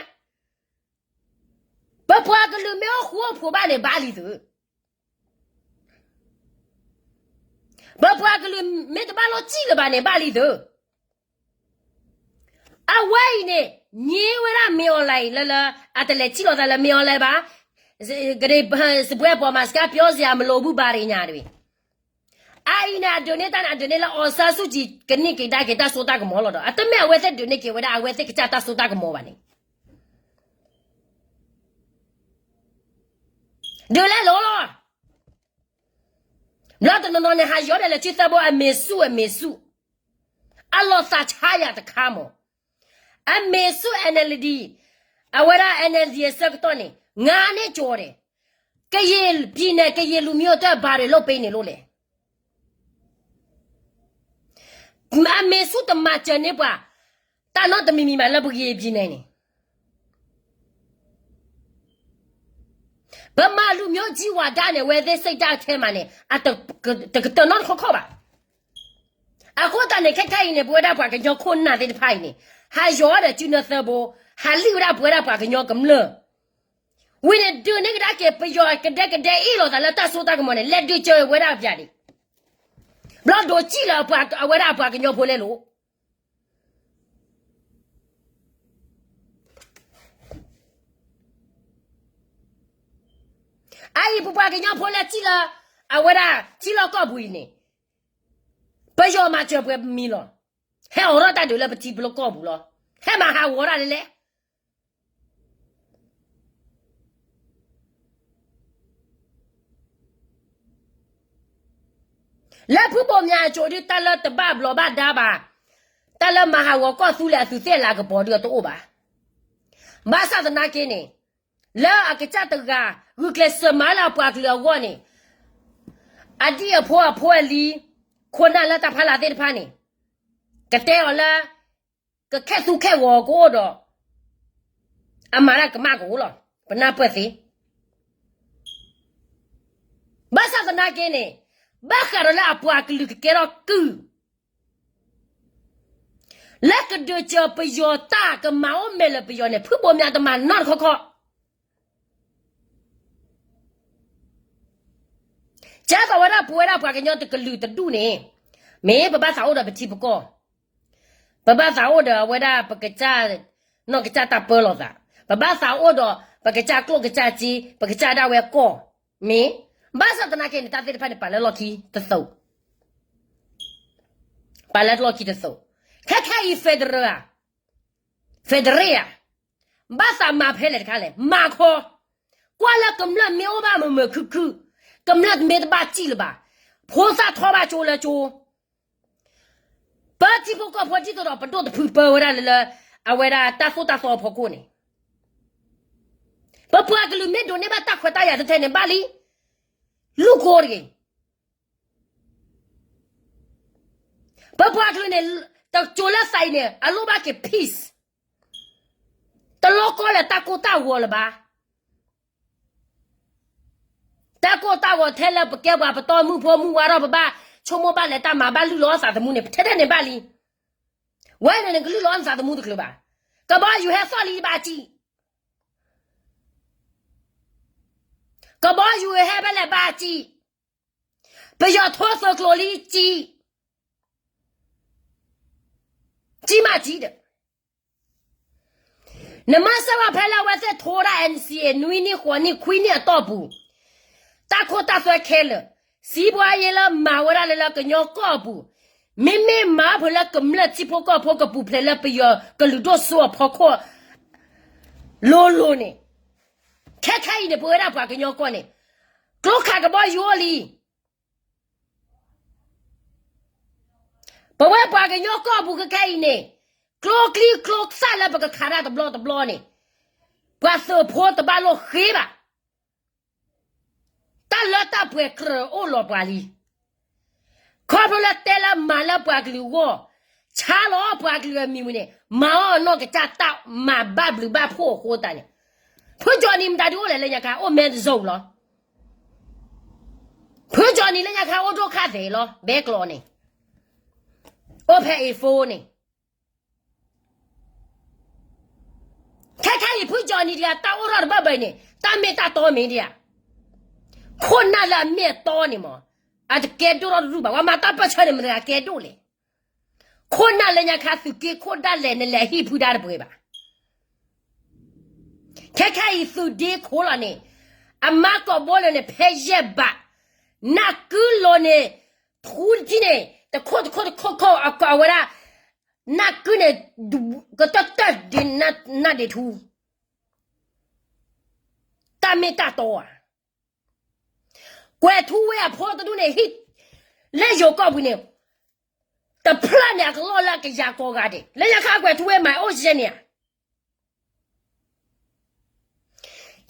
ဧါ, ပပှၤကလုာ်မ့ၢ်အိၣ်ဃူအိၣ်ဖိးဘၣ်န့ၣ် ဘၣ်လံသု, ပပှၤကလုာ်မ့ၢ်တဘၣ်လီၤစံၣ်လၢၤဘၣ်န့ၣ် ဘၣ်လံသု, အဝဲအံၤန့ၣ် ညံဝဲဒၣ်မ့ၢ်အီၤလဲၤအံၤလၢလၢ အတလဲၤစံၣ်လီၤသးလၢမ့ၢ်အီၤလဲၤဘၣ်, ကဒ့ စပွဲအပီးမၤစကါ ပြောစရာမလိုဘူး ဘၣ်ရ့ညါတဝံၤ, အအံၤန့ၣ် အဒုးန့ၢ်တၢ်န့ၣ် အဒုးန့ၢ်လၢ အောင်ဆန်းစုကြည် ကန့ၢ်က့ၤဒၣ်က့ၤတၢ်စိတၢ်ကမီၤလီၤဒီး အတမ့ၢ်အဝဲသ့ၣ်ဒုးန့ၢ်က့ၤဝဲဒၣ် အဝဲသ့ၣ်ကစၢ်တၢ်စိတၢ်ကမီၤဘၣ်န့ၣ် ဒုးလဲလိာ်လီၤ. ဘျီတနီၤနီၤန့ၣ် ဟးယီၤဒီးလဲၤထံသၢဘိ အမေစု အမေစု, အလီၤသးဆါယၤတခါမး, အမေစု NLD, အဝဲဒၣ် NLD အဆၢကတီၢ်န့ၣ် ငါးနှစ်ကျော်တယ်, ကရင်ပြည်နယ် ကရင်လူမျိုးအတွက် ဘာတွေလုပ်ပေးနေလို့လဲ. အမေစုတမၤစၢၤန့ၢ်ပှၤ တၢ်နီတမံၤမံၤဘၣ်လၢပကရင်ပြည်နယ်န့ၣ်, ဗမာလူမျိုးကြီးဝါဒန့ၣ် အဝဲသ့ၣ်စိတ်ဓာတ်ထဲမှာန့ၣ် တကတၢၢ်နီတခီခီဘၣ်. အဃိသတးန့ၣ် ခဲခဲအံၤန့ၣ် ပဝဲဒၣ်ပှၤကညီခိၣ်နၢ်သ့ၣ်တဖၣ်အံၤန့ၣ် ဟးယီၤဒီးစုနၢသၢဘိ, ဟးလံၣ်ဝဲဒၣ်ပဝဲဒၣ်ပှၤကညီကမျၢၢ်, ဝံၤန့ၣ်ဒုးန့ၢ်ကဒါက့ၤ ပယီၤကဒဲကဒဲအ့ၣ်လိာ်သးလၢတၢ်စိတၢ်ကမီၤန့ၣ် လဲၤဒုးစၢၤဝဲဒၣ်ပၠးဒံး, ဘျီဒိးစံၣ်လၢအဝဲဒၣ်အပှၤကညီဖိလဲလိာ် အအံၤပပှၤကညီဖိလၢထံလၢ အဝဲဒၣ်ထံလီၢ်ကီၢ်ပူၤအံၤန့ၣ်, ပယီၤမၤစၢၤပှဲၤမံၤလီၤ. ဟဲအိးထီၣ်တၢ်ဒုးလၢပထံပကီၢ်ပူၤလီၤ. ဟဲမၤဟးဂီၤတၢ်လဲၣ်လဲၣ်. လၢဖုဘိၣ်မၠးအစိၤဒုး တၢ်လၢတဘၣ်ဘျီးဘၣ်ဒါဘၣ်, တၢ်လၢမၤဟးဂီၤကီၢ်သူလ့ၤအသူးသ့ၣ်အလၤကပီၤဒုးအတအိၣ်ဘၣ်. ဘၣ်ဆၣ်သနာ်က့န့ၣ်, လၢအကစၢ်တဂၤ ဂုာ်ကျဲးစၢးမၤလၢအပှၤကလုာ်အဂီၢ်န့ၣ်, အဒံၣ်အဖိအဖိအလံၤ, ခိၣ်နၢ်လၢတၢ်ဖးလၢ်သ့ၣ်တဖၣ်န့ၣ်, ကတဲအီၤလၢ ကခဲသူခဲဂီၤကအိၣ်ဒီး အမၤတၢ်ကမၣ်ကအိၣ်လီၤ. ပနၢ်ပၢၢ်သ့. ဘၣ်ဆၣ်သနာ်က့န့ၣ်, ဘၣ်ဃးဒီးလၢအပှၤကလုာ်ကကဲထီၣ်ကုၢ် လၢကဒုးစၢၤပယီၤတၢ်ကမၤအိၣ်မဲာ်လၢပယီၤန့ၣ် ဖုဘိၣ်မၠးတမၤနီတခီခီ. ကဲသိးဝဲဒၣ်ပဝဲဒၣ်ပှၤကညီတကလုာ်တဒူၣ်န့ၣ်, မ့ၢ်ပဘၣ်သးအိၣ်ဒီးပထံပကီၢ်, ပဘၣ်သးအိၣ်ဒီးအဝဲဒၣ်ပကစၢ် နီၢ်ကစၢ်တၢ်ပၢလီၤသး, ပဘၣ်သးအိၣ်ဒီးပကစၢ်ကျိၣ်ကစၢ်စ့, ပကစၢ်ဒၣ်ဝဲကီၢ်, မ့ၢ်, ဘၣ်ဆၣ်သနာ်က့န့ၣ် တၢ်သ့ၣ်တဖၣ်န့ၣ် ပာ်လၢလီၢ်ခံတသိး, ပာ်လၢလီၢ်ခံတသိး, ခဲခဲအံၤ federal ဧါ, federal ဧါ, ဘၣ်သးမၤဖဲလဲၣ်တခါလဲၣ်, မၤခီ, ကွၢ်လၢကမျၢၢ်မ့ၢ်အိၣ်ဘၣ်မုာ်မုာ်ခုၣ်ခုၣ်, ကမျၢၢ်မ့ၢ်တဘၣ်စံၣ်လၢၤဘၣ်, ဖိသၣ်ထီဘၣ်ကၠိလၢကၠိ ပထံဖိကီၢ်ဖိဒ်သိးဒီးပဒိၣ်တဖုပၢဝဲဒၣ်လၢလၢ အဝဲဒၣ်တၢ်သိၣ်တၢ်သီအဖီခိၣ်န့ၣ်, ပပှၤကလုာ်မ့ၢ်ဒိးန့ၢ်ဘၣ်တၢ်ခွဲးတၢ်ယာ်ထဲထဲန့ၣ် ဘၣ်လံ, လူၢ်ကိးတဂ့ၤ. ပပှၤကလုာ်န့ၣ် တကၠိလၢသးအံၤန့ၣ် အလိၣ်ဘၣ်က့ၤ peace, တလီၤကီလၢတၢ်ကိၢ်တၢ်ဂီၤလၢၤဘၣ်. တၢ်ကိၢ်တၢ်ဂီၤထဲလၢပကဲပှၤပတီၢ်မုၢ်ဖိမုၢ်ဝါထီၣ် ပဘၣ်ဆိကမိၣ်ဘၣ်လဲၤတၢ်မၤဘၣ်လုၢ်လီၤသးသမူန့ၣ် ထဲထဲန့ၣ်ဘၣ်လံ. ဝဲန့ၣ်န့ၣ် ကလုၢ်လီၤသးသမူတချုးဘၣ်. ကဘီယူၤဟဲသီၣ်လံဘၣ်စံၣ်, ကဘီယူၤဟဲဖဲလဲၣ်ဘၣ်စံၣ်, ပယီၤထိသုးကျိၤလံ ကံ ကံမးကံဒီး နမၤစၢၤဘၣ်ဖဲလၢအဝဲသ့ၣ်ထိဒၣ် NCA နွံနံၣ် ဃိးနံၣ် ခွံနံၣ်အတီၢ်ပူၤ, တၢ်ခိတၢ်သွဲခဲလၢာ်, စံးပှၤယ့လၢမၤဝဲဒၣ်လၢလၢကညီကီၢ်ပူၤ, မ့မ့ၢ်မၤအီၣ်ဖဲလၢကမျၢၢ်ထံဖိကီၢ်ဖိကပူၤဖျဲးလၢပယီၤကလုာ်ဒိၣ်စိအဖီခိၣ် လိၤလိၤန့ၣ်, ခဲခဲအံၤန့ၣ် ပဝဲဒၣ်ပှၤကညီကီၢ်န့ၣ် ကျိခးကဘီယူၤအိၣ်လံ. ပဝဲပှၤကညီကီၢ်ပူၤခဲခဲအံၤန့ၣ်, ကျိချံကျိသၣ်လၢပကခးတၢ်တဘျီတဘျီန့ၣ်, ပှၤသုးဖိတဘၣ်လိၣ်ဃ့ဘၣ်. တၢ်လၢတၢ်ပှဲၤကြၢးအိၣ်လီၤပှၤလံ. ခီဖျိလၢတဲလၢမၤလၢပှၤကလုာ်အဂီၢ်, ဆါလီၤပှၤကလုာ်အမံၤဝံၤန့ၣ် မၤအီၣ်အနီၢ်ကစၢ်တၢ်မၤဘၣ်ဘျုးဘၣ်ဖှိၣ်အဃိသတးန့ၣ်, ဖုကၠီနံၤမတၤဒုအိၣ်လဲၣ်လၢညါခါ အိၣ်မဲတစိၤလီၤ. ဖုကၠီနံၤလၢညါခါအိၣ်ဒိၣ်ခါသဲးလီၤ ဘဲကျိးန့ၣ်, အိၣ်ဖဲအ့ၣ်ဖိန့ၣ် ခဲခဲအံၤ ဖုကၠီနံၤတဂၤ တၢ်အိၣ်ထီၣ်တဘၣ်ဘၣ်အံၤန့ၣ် တၢ်မ့ၢ်တၢ်တီမ့ၢ်ဒံးဧါ. ခိၣ်နၢ်လၢအမ့ၢ်အတီန့ၣ်မး, အတကဲဒိၣ်ထီၣ်တရူၢ်ဘၣ်. ပှၤမၤတၢ်ပၢၢ်ဆၢန့ၣ် မတၤတဂၤကဲဒိၣ်လဲၣ်. ခိၣ်နၢ်လၢညါခါ သုးက့ခိၣ်ဒၣ်လဲာ် နလဲၤဟံၣ်ဖုဒါတပှဲၤဘၣ်. ခဲခဲအံၤ သုးဒ့ခိၣ်လီၤန့ၣ်, အမါကိာ်ဘိလၢန့ၣ် ဖဲယဲၢ်ဘး, နၢ်ကုလိၤန့ၣ်, ထူတထံန့ၣ် တခိၣ်တခိၣ်တခိၣ်ခိၣ် အဝဲဒၣ် နၢ်ကုန့ၣ် ကတၢၢ်တၢၢ်ဒ်နၢ်ဒ့းထူ, တၢ်မ့ၢ်တၢ်တီဧါ. ကွဲၤထူဝ့ၢ်အဖိတဒူၣ်န့ၣ် ဟံၣ်လၢယိၤကီၢ်ပူၤန့ၣ်, တဖျၢၣ်န့ၣ် အကလီၢ်လၢကယၤကိးဂၤဒဲး, လၢညါခါကွဲၤထူဝ့ၢ်မၤအိၣ်ယဲၢ်န့ၣ်ဧါ.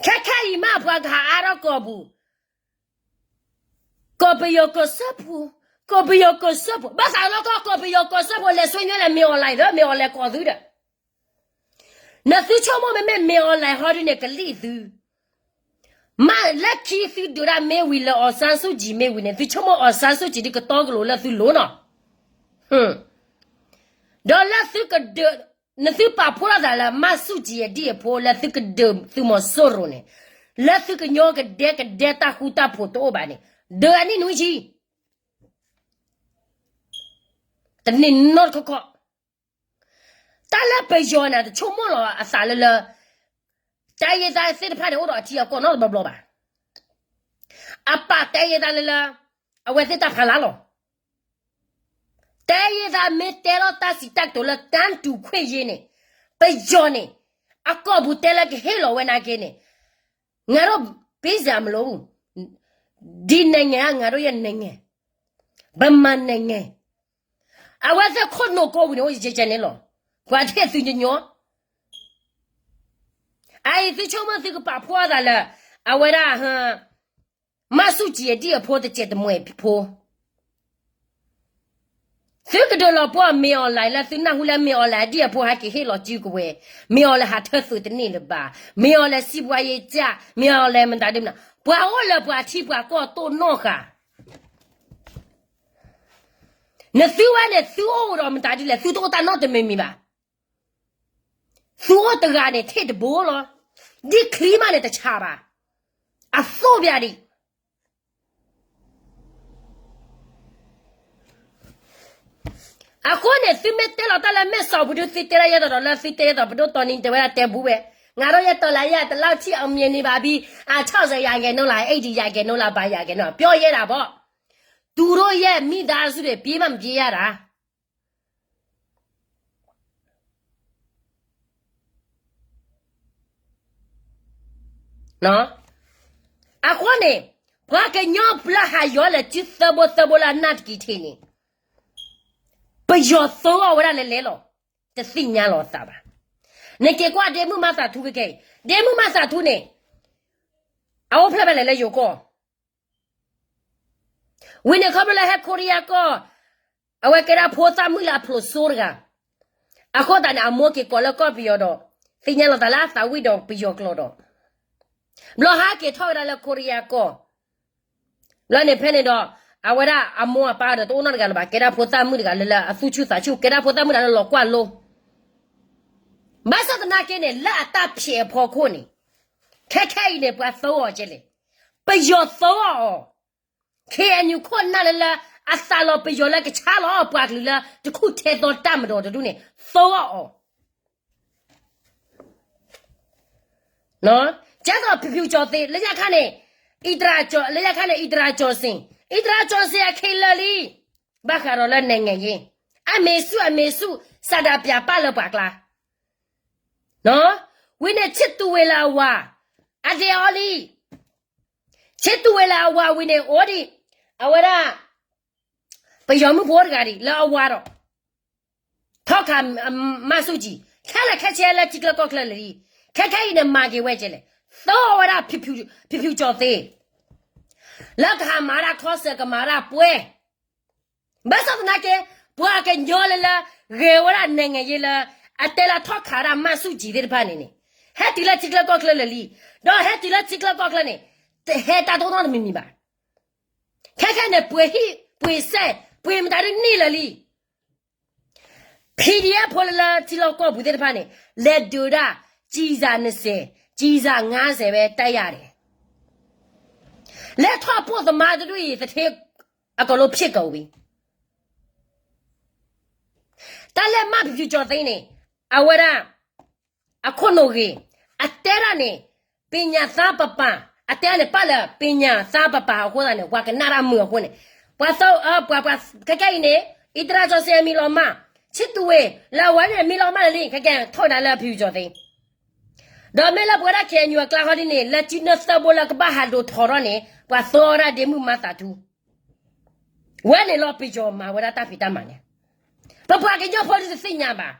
ခဲခဲအံၤမး ပှၤကဟးအါထီၣ်ကီၢ်ပူၤ, ကီၢ်ပယီၤကီၢ်စၢဖှိၣ်, ကီၢ်ပယီၤကီၢ်စၢဖှိၣ်, ဘၣ်သးလီၤကီၢ် ကီၢ်ပယီၤကီၢ်စၢဖှိၣ် လဲၤဆူညါလဲၣ် မ့ၢ်အီၣ်လဲၣ်ဒီး မ့ၢ်အီၣ်လဲၣ်ကီၢ်သုဒီး, နသုဆိကမိၣ်မ့မ့ၢ် မ့ၢ်အီၣ်လဲၣ်ဟီဒုန့ၣ် ကလံၣ်သု, မ့ၢ်လၢခံသုဒုးဒၣ်မ့ၢ်ဝံၤလၢ အောင်ဆန်းစုကြည် မ့ၢ်ဝံၤန့ၣ် သုဆိကမိၣ် အောင်ဆန်းစုကြည် ဒ်ကတီကလိာ်လၢသုလိၤနီၤ, ဒီးလၢသုကဒုး, နသုပာ်ဖှိၣ်ထီၣ်သးလၢ မၢ်ဆူၣ်ကၠံအဒံၣ်အဖိ လၢသုကဒုးသုးမီၤစိရိၤန့ၣ်, လၢသုကညီကဒဲကဒဲတၢ်ဃူတၢ်ဖိးတအိၣ်ဘၣ်န့ၣ်, ဒုးအနံၣ်နွံဆံ တန့ၢ်နီတခီခီ, တၢ်လၢပယီၤန့ၣ် တဆိကမိၣ်လီၤအသးလၢလၢ, တိုင်းရင်းသားသ့ၣ်တဖၣ်န့ၣ် အိၣ်ဒီးအထံအကီၢ်နီတဘျီဘျီဘၣ်. အပာ် တိုင်းရင်းသား လၢလၢ, အဝဲသ့ၣ်တၢ်ဖးလါလီၤ. တိုင်းရင်းသားမ့ၢ်တဲလီၤတၢ်စံးတၢ်ကတိၤလၢ တန်းတူခွင့်ရေး န့ၣ်, ပယီၤန့ၣ်, အကီၢ်ပူၤတဲလၢကဟ့ၣ်လီၤဝဲနာ်က့န့ၣ်, ငါတို့ပေးစရာမလိုဘူး, ဒီနိုင်ငံက ငါတို့ရဲ့နိုင်ငံ, ဗမာနိုင်ငံ, အဝဲသ့ၣ်ခိၣ်နူာ်ကိးဝံၤန့ၣ် အိၣ်ယကဲကဲန့ၣ်လီၤ. ပှၤထံၣ်သုညီညီ, အအံၤသုဆိကမိၣ်သုကပာ်ဖှိၣ်အသးလၢ, အဝဲဒၣ်, မၢ်ဆူၣ်ကၠံအဒံၣ်အဖိတစဲးတမှဲးဖိ သုကဒုးလီၤပှီၢ် မင်းအောင်လှိုင် လၢသုနၢ်ဟူလၢ မင်းအောင်လှိုင် အဒံၣ်အဖိဟဲက့ၤဟ့ၣ်လီၤစုကဝဲၤ, မင်းအောင်လှိုင် ဟးထၢသုးတန့ၢ်လၢၤဘၣ်, မင်းအောင်လှိုင် စီးပွားရေးကျ, မင်းအောင်လှိုင် မတၤဒုမနုၤ, ပှၤအိၣ်လၢပှၤထံပှၤကီၢ်တိၢ်နီၣ်ဃာ်, နသုဝဲန့ၣ် သုအိၣ်ဒီးမတၤဒ်လဲၣ် သုတအိၣ်တၢ်နီတမံၤမံၤဘၣ်. သုအိၣ်တဂၤန့ၣ် ထံၣ်တဘိလီၤ, ဒ်ချံမးန့ၣ်တဆးဘၣ်, အသိၣ်ဘၣ်ဒံး အဃိန့ၣ် သုမ့ၢ်တဲလီၤတၢ်လၢမဲာ်စီၤပူၤဒု သုတဲဒၣ်ယဲၢ်ဒီးလၢသုတဲယဲၢ်ဒီး ပဒိၣ်တီနံၤတဲဝဲဒၣ်တဲဘူးဝဲ, ငါတို့ရဲ့တော်လှန်ရေး ဒီလောက်ထိအောင်မြင်နေပါပြီ, အထောက်အရရကဲ့နီလာ အ့ဒီရကဲ့နီလာ ဘၣ်ရကဲ့နီလာ ပြောရဲတာပေါ့, သူတို့ရဲ့မိသားစုတွေ ပြေးမှမပြေးရတာ အဃိန့ၣ် ပှၤကညီပျၢၤဟးယီၤလဲၤစုသၢဘိသၢဘိလၢအနၢ်တကံၤထံးန့ၣ်, ပယီၤသၢဂီၢ်ဝဲဒၣ်လဲၤလဲၤလီၤ, တသ့ၣ်ညါလီၤသးဘၣ်. နက့ၤကွၢ်ဒ့မုၣ်မၤသးထူကကဲအံၤ, ဒ့မုၣ်မၤသးထူန့ၣ်, အအိၣ်ဖျဲၣ်ဖဲလဲၣ်လၢယိၤကီၢ် ဝံၤန့ၣ်ခီဖျိလၢဟဲခိရံယါကီၢ်, အဝဲကဲဒၣ်ဖိသၣ်မုၣ်လၢအဖျိးစိတဂၤ, အဃိသတးန့ၣ် အမိၢ်က့ၤကိးလၢကီၢ်ပယီၤဒီး, သ့ၣ်ညါလီၤသးလၢအသးဝံၣ်ဒီးပယီၤကျိာ်ဒီး, ဘျီဟးက့ၤထီၣ်ဝဲဒၣ်လၢခိရံယါကီၢ်, ဘျီန့ၣ်ဖဲန့ၣ်ဒီး, အဝဲဒၣ်အမိၢ်အပၢ်ဒီးတအိၣ်နီတဂၤလၢၤဘၣ်, ကဲဒၣ်ဖိသၣ်မုၣ်တဂၤလၢလၢအသူၣ်ဆူၣ်သးဆူၣ်, ကဲဒၣ်ဖိသၣ်မုၣ်တဂၤလၢလီၤကွၢ်လိ, ဘၣ်ဆၣ်သနာ်က့န့ၣ် လၢအတၢ်ဖျဲးအဖီခိၣ်န့ၣ်, ခဲခဲအံၤန့ၣ် ပှၤသၢဂီၢ်ကဲလဲၣ်, ပယီၤသၢဂီၢ်အီၤ ခ့ၣ်အဲၣ်ယူၣ်ခိၣ်နၢ်လၢလၢ အသးလီၤပယီၤလၢကဆါလီၤပှၤကလုာ်လၢတခူၣ်ထဲသိးတၢ်မၤဒီးတဒူၣ်န့ၣ် သိအီၤ ကဲသိးဖံဖုကၠီၤသ့ လၢညါခါန့ၣ် လၢညါခါန့ၣ် အံးတရၣ်ကၠီၤစ့ၣ်, အံးတရၣ်ကၠီၤစ့ၣ်အခဲလၢာ်လံ, ဘၣ်ဃးဒီးလၢနဲၣ်ငၣ်ယ့, အမ့ၢ်ဆူၣ်အမ့ၢ်ဆူၣ် စးဒၣ်ပၠးပၢ်လၢပှၤကျါ, ဝံၤန့ၣ်ဆ့တူၢ်ဝ့ၤလၢအဝၤ, အဒဲအီၤလံ, ဆ့တူၢ်ဝ့ၤလၢအဝၤဝံၤန့ၣ် အိၣ်ဒံး, အဝဲဒၣ် ပယီၤမုၣ်ဖိတဂၤဒံး လၢအဝၤဒီး ထီၣ်ခး မၤဆူၣ်ကံၤ ခဲလၢာ်ခဲဆ့လၢထံချၢကီၢ်ချၢလၢာ်လံ, ခဲခဲအံၤန့ၣ်မၤက့ၤဝဲကဲလဲၣ်, သိအီၤဝဲဒၣ် ဖံဖုကၠီၤသ့ လၢကဟးမၤဒၣ်ခီစၢၣ် ကမၤဒၣ်ပှဲၤ, ဘၣ်ဆၣ်သနာ်က့ ပှၤကညီလၢလၢ ဂဲၤဝဲဒၣ်နဲၣ်ငၣ်ယ့လၢ အတဲလၢထီၣ်ခးဒၣ်မၤဆူၣ်ကံၤသ့ၣ်တဖၣ်န့ၣ်န့ၣ်, ဟဲတုၤလၢထံချၢကီၢ်ချၢလၢာ်လံ, ဒီးဟဲတုၤလၢထံချၢကီၢ်ချၢန့ၣ် တဟဲတၢ်တအိၣ်နီတမံၤမံၤဘၣ်. ခဲခဲန့ၣ် ပှ့ၤဟံၣ်ပှ့ၤစဲၣ် ပှ့ၤမတၤဒ်န့ၣ်လၢာ်လံ. ဖံဒံးဖိလၢလၢထံလီၢ်ကီၢ်ပူၤသ့ၣ်တဖၣ်န့ၣ် လဲၤဒုးဒၣ် စံစၢ်နစဲး စံစၢ်ငါးဆယ်ပဲ တန်းရတယ်, လဲၤထီၣ်ပိာ်သမါတဒူၣ်အံၤ သူဌေးအကုန်လုံးဖြစ်ကုန်ပြီ. တၢ်လၢမၤဖံဖုကၠီၤသ့န့ၣ် အဝဲဒၣ် အခိၣ်နူာ်ဂ့ၤ, အတဲဒၣ်န့ၣ် ပညာသားပါပါ, အတဲန့ၣ် ပၢ်လၢ ပညာသားပါပါ အဃိသတးန့ၣ် ပှၤကနၣ်တၢ်မုာ်အဃိန့ၣ်, ပှၤသီ ပှၤ ပှၤ ခဲကဲအံၤန့ၣ် အံးတရၣ်ကၠီၤစ့အမံၤလီၤမၢ်, ဆ့တူၢ်ဝ့ၤ လၢအဝၤန့ၣ် မံၤလီၤမၢ်လၢာ်လံ, ခဲကဲထီၣ်ကဒါလၢဖံဖုကၠီၤသ့ ဒီးမ့ၢ်လၢပဝဲဒၣ် ခ့ၣ်အဲၣ်ယူၣ် အကျါဃီဒ်န့ၣ် လၢကၠံနၢသၢဘိလၢကဘၣ်ဟးဒိၣ်ထီၣ်ထီၣ်န့ၣ် ပှၤသီဝဲဒၣ်ဒ့မုၣ်မၤသးထူ ဝဲန့ၣ်လီၤပယီၤမၤဝဲဒၣ်တၢ်ဖံးတၢ်မၤန့ၣ်, ပပှၤကညီဖိဒ်တသ့ၣ်ညါဘၣ်,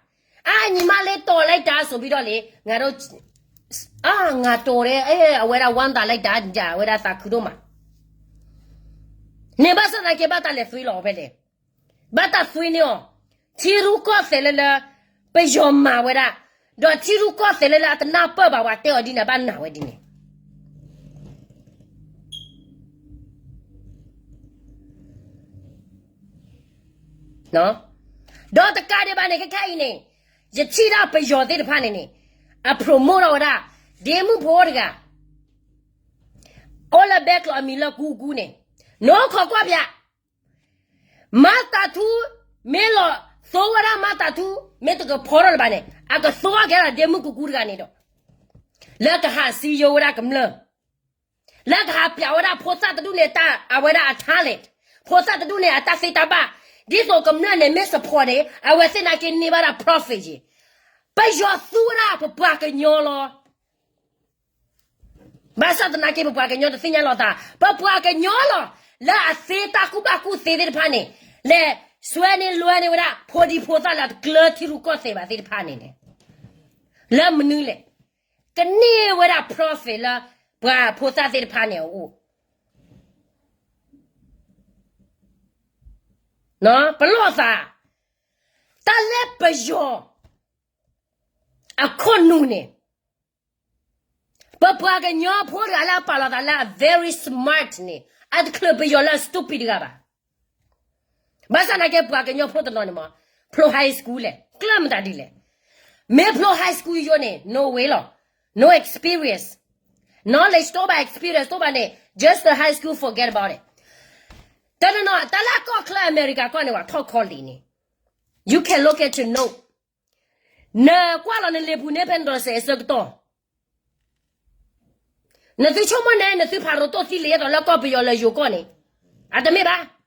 အါ ညီမလေးတော်လိုက်တာ ဆိုပြီးတော့လေ, ငါတို့, အါ ငါတော်တယ်, အဲ အဝဲဒၣ်ဝမ်းသာလိုက်တာ, အဝဲဒၣ်သးခုဒိၣ်မး, န့ၣ်ဘၣ်ဆၣ်သနာ်က့ ဘၣ်တၢ်လဲၤသွံလီၤဖဲလဲၣ်, ဘၣ်တၢ်သွံန့ၢ်အီၤ, ထံရူၢ်ကီၢ်သဲးလၢလၢ ပယီၤမၤဝဲဒၣ်, ဒီးထံရူၢ်ကီၢ်သဲးလၢလၢအတနၢ်ပၢၢ်ဘၣ် ပှၤတဲအီၤဒ်န့ၣ် ဘၣ်နာ်ဝဲဒ်န့ၣ် ဒီးတကးဒံးဘၣ်န့ၣ် ခဲခဲအံၤန့ၣ်, ယထံၣ်ဒၣ်ပယီၤသ့ၣ်တဖၣ်န့ၣ်န့ၣ်, အ promote ထီၣ်ဝဲဒၣ် ဒ့မုၣ်ဖိတဂၤ, အိၣ်လၢဘဲကျိးအမံၤလၢကူကူန့ၣ်, နီၢ်ခိးကွၢ်ဖၠး, မၤသးထူ, မ့ၢ်လီၤသိဝဲဒၣ်မၤသးထူ, မ့ၢ်တကဖီထီၣ်လၢၤဘၣ်န့ၣ် အကသိကဲဒၣ်ဒ့မုၣ်ကူကူတဂၤန့ၣ်ဒီး, လၢကဟးစံယိဝဲဒၣ်ကမျၢၢ် လၢကဟးပျးဝဲဒၣ်ဖိသၣ်တဒူၣ်န့ၣ် တၢ်အဝဲဒၣ်အ talent, ဖိသၣ်တဒူၣ်န့ၣ် အတၢ်သ့တၢ်ဘၣ်, ဒ်သိးကမျၢၢ်န့ၣ် မ့ၢ် support န့ၣ် အဝဲသ့ၣ်နာ်က့န့ၢ်ဘၣ်ဒၣ် profit ယ့ၤ, ပယီၤသူဝဲဒၣ်ပပှၤကညီလီၤ. ဘၣ်ဆၣ်သနာ်က့ ပပှၤကညီတသ့ၣ်ညါလီၤသး, ပပှၤကညီလီၤ, လၢအသ့တၢ်ကူၣ်ဘၣ်ကူၣ်သ့သ့ၣ်တဖၣ်န့ၣ်, လဲၤစွဲန့ၢ်လွဲန့ၢ်ဝဲဒၣ် ဖိဒံဖိသၣ်လၢတကျၢၤထံရူၢ်ကီၢ်သဲးဘၣ်သ့ၣ်တဖၣ်န့ၣ်န့ၣ်, လၢမနုၤလဲၣ်, ကန့ၢ်ဝဲဒၣ် profit လၢ ပှၤဖိသၣ်သ့ၣ်တဖၣ်န့ၣ်အအိၣ်, ပလီၢ်သး, တၢ်လၢပယီၤ အခိၣ်နူာ်န့ၣ်, ပပှၤကညီဖိတဂၤလၢအပာ်လီၤသးလၢအ very smart န့ၣ်, အတချုးပယီၤလၢအ stupid တဂၤဘၣ်. ဘၣ်ဆၣ်သနာ်က့ ပှၤကညီဖိတနီၤန့ၣ်မ့ၢ် ဖျိ high school လဲၣ်, ကျၢၢ်မတၤဒ်လဲၣ်, မ့ၢ်ဖျိ high school ယိန့ၣ် no way လီၤ, no experience, knowledge တအိၣ်ဘၣ် experience တအိၣ်ဘၣ်န့ၣ် just the high school, forget about it. တနီၤနီၤ တၢ်လၢအကီၢ်ချၢအမဲရကၤကီၢ်န့ၣ် ပှၤထီၣ် college န့ၣ်, you can look at your note, နကွၢ်လီၤနလံာ်ပူၤန့ၣ် ဖဲနဒီးစဲးအဆၢကတီၢ်, နသုဆိကမိၣ်န့ၣ် နသုဖးရိၤတိၢ်သံလံယဲသိးလၢကီၢ်ပယီၤလၢယိၤကီၢ်န့ၣ်, အတမ့ၢ်ဘၣ်.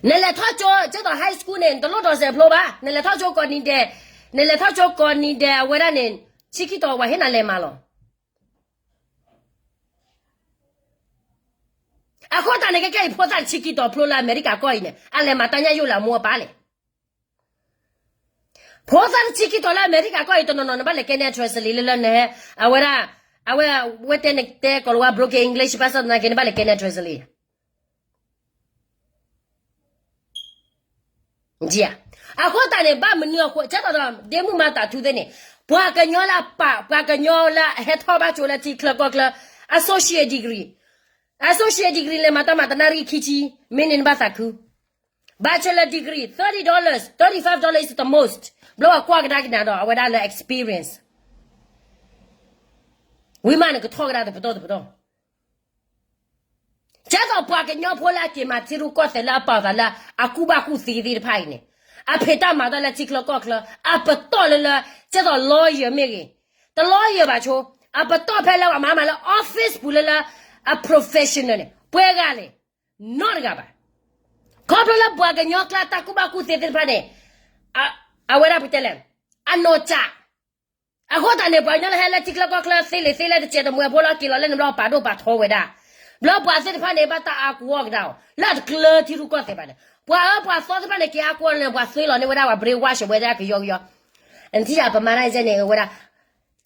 နလဲၤထီၣ်ကၠိ ကဲသိး high school န့ၣ် နတလိၣ်ဒီးစဲးဖျိဘၣ်, နလဲၤထီၣ်ကၠိကိးနံၤဒဲး, နလဲၤထီၣ်ကၠိကိးနံၤဒဲး အဝဲဒၣ်န့ၣ် ဆံခံတီၤဝဲဟ့ၣ်နၤလဲၤမၤလီၤ. အဃိသတးန့ၣ် ခဲကဲအံၤ ဖိသၣ်တဆံခံတီၤဖျိလၢအမဲရကၤကီၢ်အံၤန့ၣ် အလဲၤမၤတၢ်ညၣ်ယိၣ်လၢအမိၢ်အပၢ်လဲၣ်. ဖိသၣ်တဆံခံတီၤလၢအမဲရကၤကီၢ်အံၤ တနီၤနီၤ နဘၣ်လဲၤကဲန့ၢ် translate လၢလၢနဟဲ, အဝဲဒၣ်, အဝဲ, ဝဲတဲနတဲကိးလီၤဝဲ broken English ဘၣ်ဆၣ်သနာ်က့ နဘၣ်လဲၤကဲန့ၢ် translate အဃိသတးန့ၣ် ဘၣ်မနုၤအဃိ ကဲသိးဒီး ဒ့မုၣ်မၤသးထူသ့ၣ်န့ၣ်, ပှၤကညီလၢအပာ်, ပှၤကညီလၢအဟဲထီၣ်ဘၣ်ကၠိလၢထံချၢကီၢ်ချၢ, associate degree, associate degree လဲၤမၤတၢ်မၤတနၣ်ရံၣ်ခံဆံ, မ့ၢ်န့ၣ်နဘၣ်သးခု, bachelor degree, thirty dollars, thirty-five dollars is the most. ဘျီအကွၢ်ကဒါက့ၤနၤဒီး အဝဲဒၣ်လၢ experience ဝံၤမးန့ၣ် ကထီၣ်ကဒါတပတီၢ်တပတီၢ်. က ကဲသိးပှၤကညီဖိလၢအက့ၤမၤထံရူၢ်ကီၢ်သဲးလၢအပာ်အသးလၢအကူၣ်ဘၣ်ကူၣ်သ့သ့ၣ်တဖၣ်အံၤန့ၣ်, အဖံးတၢ်မၤတၢ်လၢထံချၢကီၢ်ချၢ, အပတီၢ်လၢလၢ, ကဲသိး lawyer မ့ၢ်ဂ့ၤ, တ lawyer ဘၣ်ဆိ, အပတီၢ်ဖဲလၢပှၤမၤမၤလၢ office ပူၤလၢလၢ, အ professional န့ၣ် ပှဲၤဂၤလဲၣ်, နီတဂၤဘၣ်. ခီဖျိလၢပှၤကညီကျါတၢ်ကူၣ်ဘၣ်ကူၣ်သ့သ့ၣ်တဖၣ်န့ၣ်, အဝဲဒၣ်ပတဲလဲၣ်, အနီၢ်ကၠး အဃိသတးန့ၣ် ပှၤကညီလၢဟဲလၢထံချၢကီၢ်ချၢသ့လံာ်သ့လဲၢ်တစဲးတမှဲၤဖိလီၤက့ၤလီၤလၢန့ၣ်ဘျီပာ်ဒိၣ်ပာ်ထီဝဲဒၣ်, ဘျီပှၤသ့ၣ်တဖၣ်န့ၣ် ဘၣ်တၢ်အါကွီကဒါအီၤ လၢအတကျၢထံရူၢ်ကီၢ်သဲးဘၣ်န့ၣ် ပှၤအၢပှၤသီသ့ၣ်တဖၣ်န့ၣ် က့ၤအါကွီန့ၣ် ပှၤသွ့လီၤန့ၢ်ဝဲဒၣ်ပှၤ brainwash ဝဲဒၣ်ကယီကယီ, နထံၣ်ယၤပမၤတၢ်ယဲန့ၣ်ဝဲဒၣ်,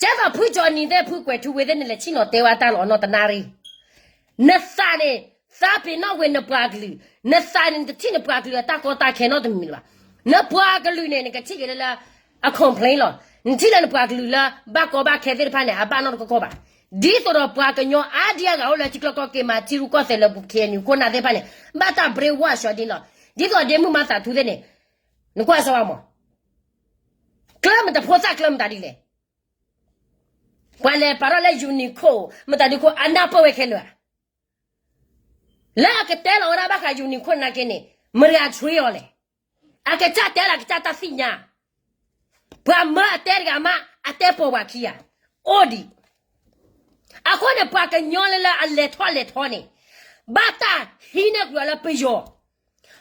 ကဲသိးဖုကၠီနံၤသ့ၣ်ဖုကွဲးထူဝ့သ့ၣ်န့ၣ် လဲၤဆံၣ်နီၤတဲဝဲတၢ်လီၤနီတနၣ်ရံၣ် နသးန့ၣ်, သးပ့ၤနီၣ်ဝဲနပှၤကလုာ်, နသးန့ၣ် နတထံၣ်နပှၤကလုာ်အတၢ်ကီတၢ်ခဲနီတမံၤလၢၤဘၣ်. နပှၤကလုာ်န့ၣ် နကထံၣ်က့ၤလၢလၢ, အ complain လီၤ. နထံၣ်လၢနပှၤကလုာ်လၢဘၣ်ကီဘၣ်ခဲသ့ၣ်တဖၣ်န့ၣ် အဘၣ်နီတကီကီဘၣ်. ဒ်သိးဒီးပှၤကညီအါဒံအါဂၤအိၣ်လၢထံချၢကီၢ်ချၢက့ၤမၤထံရူၢ်ကီၢ်သဲးလၢ KNU ခိၣ်နၢ်သ့ၣ်တဖၣ်န့ၣ် ဘၣ်တၢ် brainwash ဒ်လီၤ. ဒ်သိးဒ့မုၢ်မၤသးထူသ့ၣ်န့ၣ်, နကွၢ်စၢၤဝဲမး, ကျဲမတဖိသၣ်ကျဲမတၤဒ်လဲၣ် ပှၤလဲၤပာ်ထီၣ်လၢ Unicode မတၤဒုခိၣ် အနၢ်ပၢၢ်ဝဲခဲလၢာ်ဧါ. လၢအကတဲလီၤဝဲဒၣ်ဘၣ်ဃး Unicode နာ်က့န့ၣ် မတၤဂၤ train အီၤလဲၣ်. အကစၢ်တဲလၢအကစၢ်တၢ်သ့ၣ်ညါ, ပှၤမၢအတဲတဂၤမး အတဲပိာ်ပှၤခံဂၤ, အိၣ်ဒံး. အဃိန့ၣ် ပှၤကညီလၢလၢအလဲၤထီၣ်လဲၤထီန့ၣ်, ဘၣ်တၢ်ဟံးန့ၢ်ကွံာ်အီၤလၢပယီၤ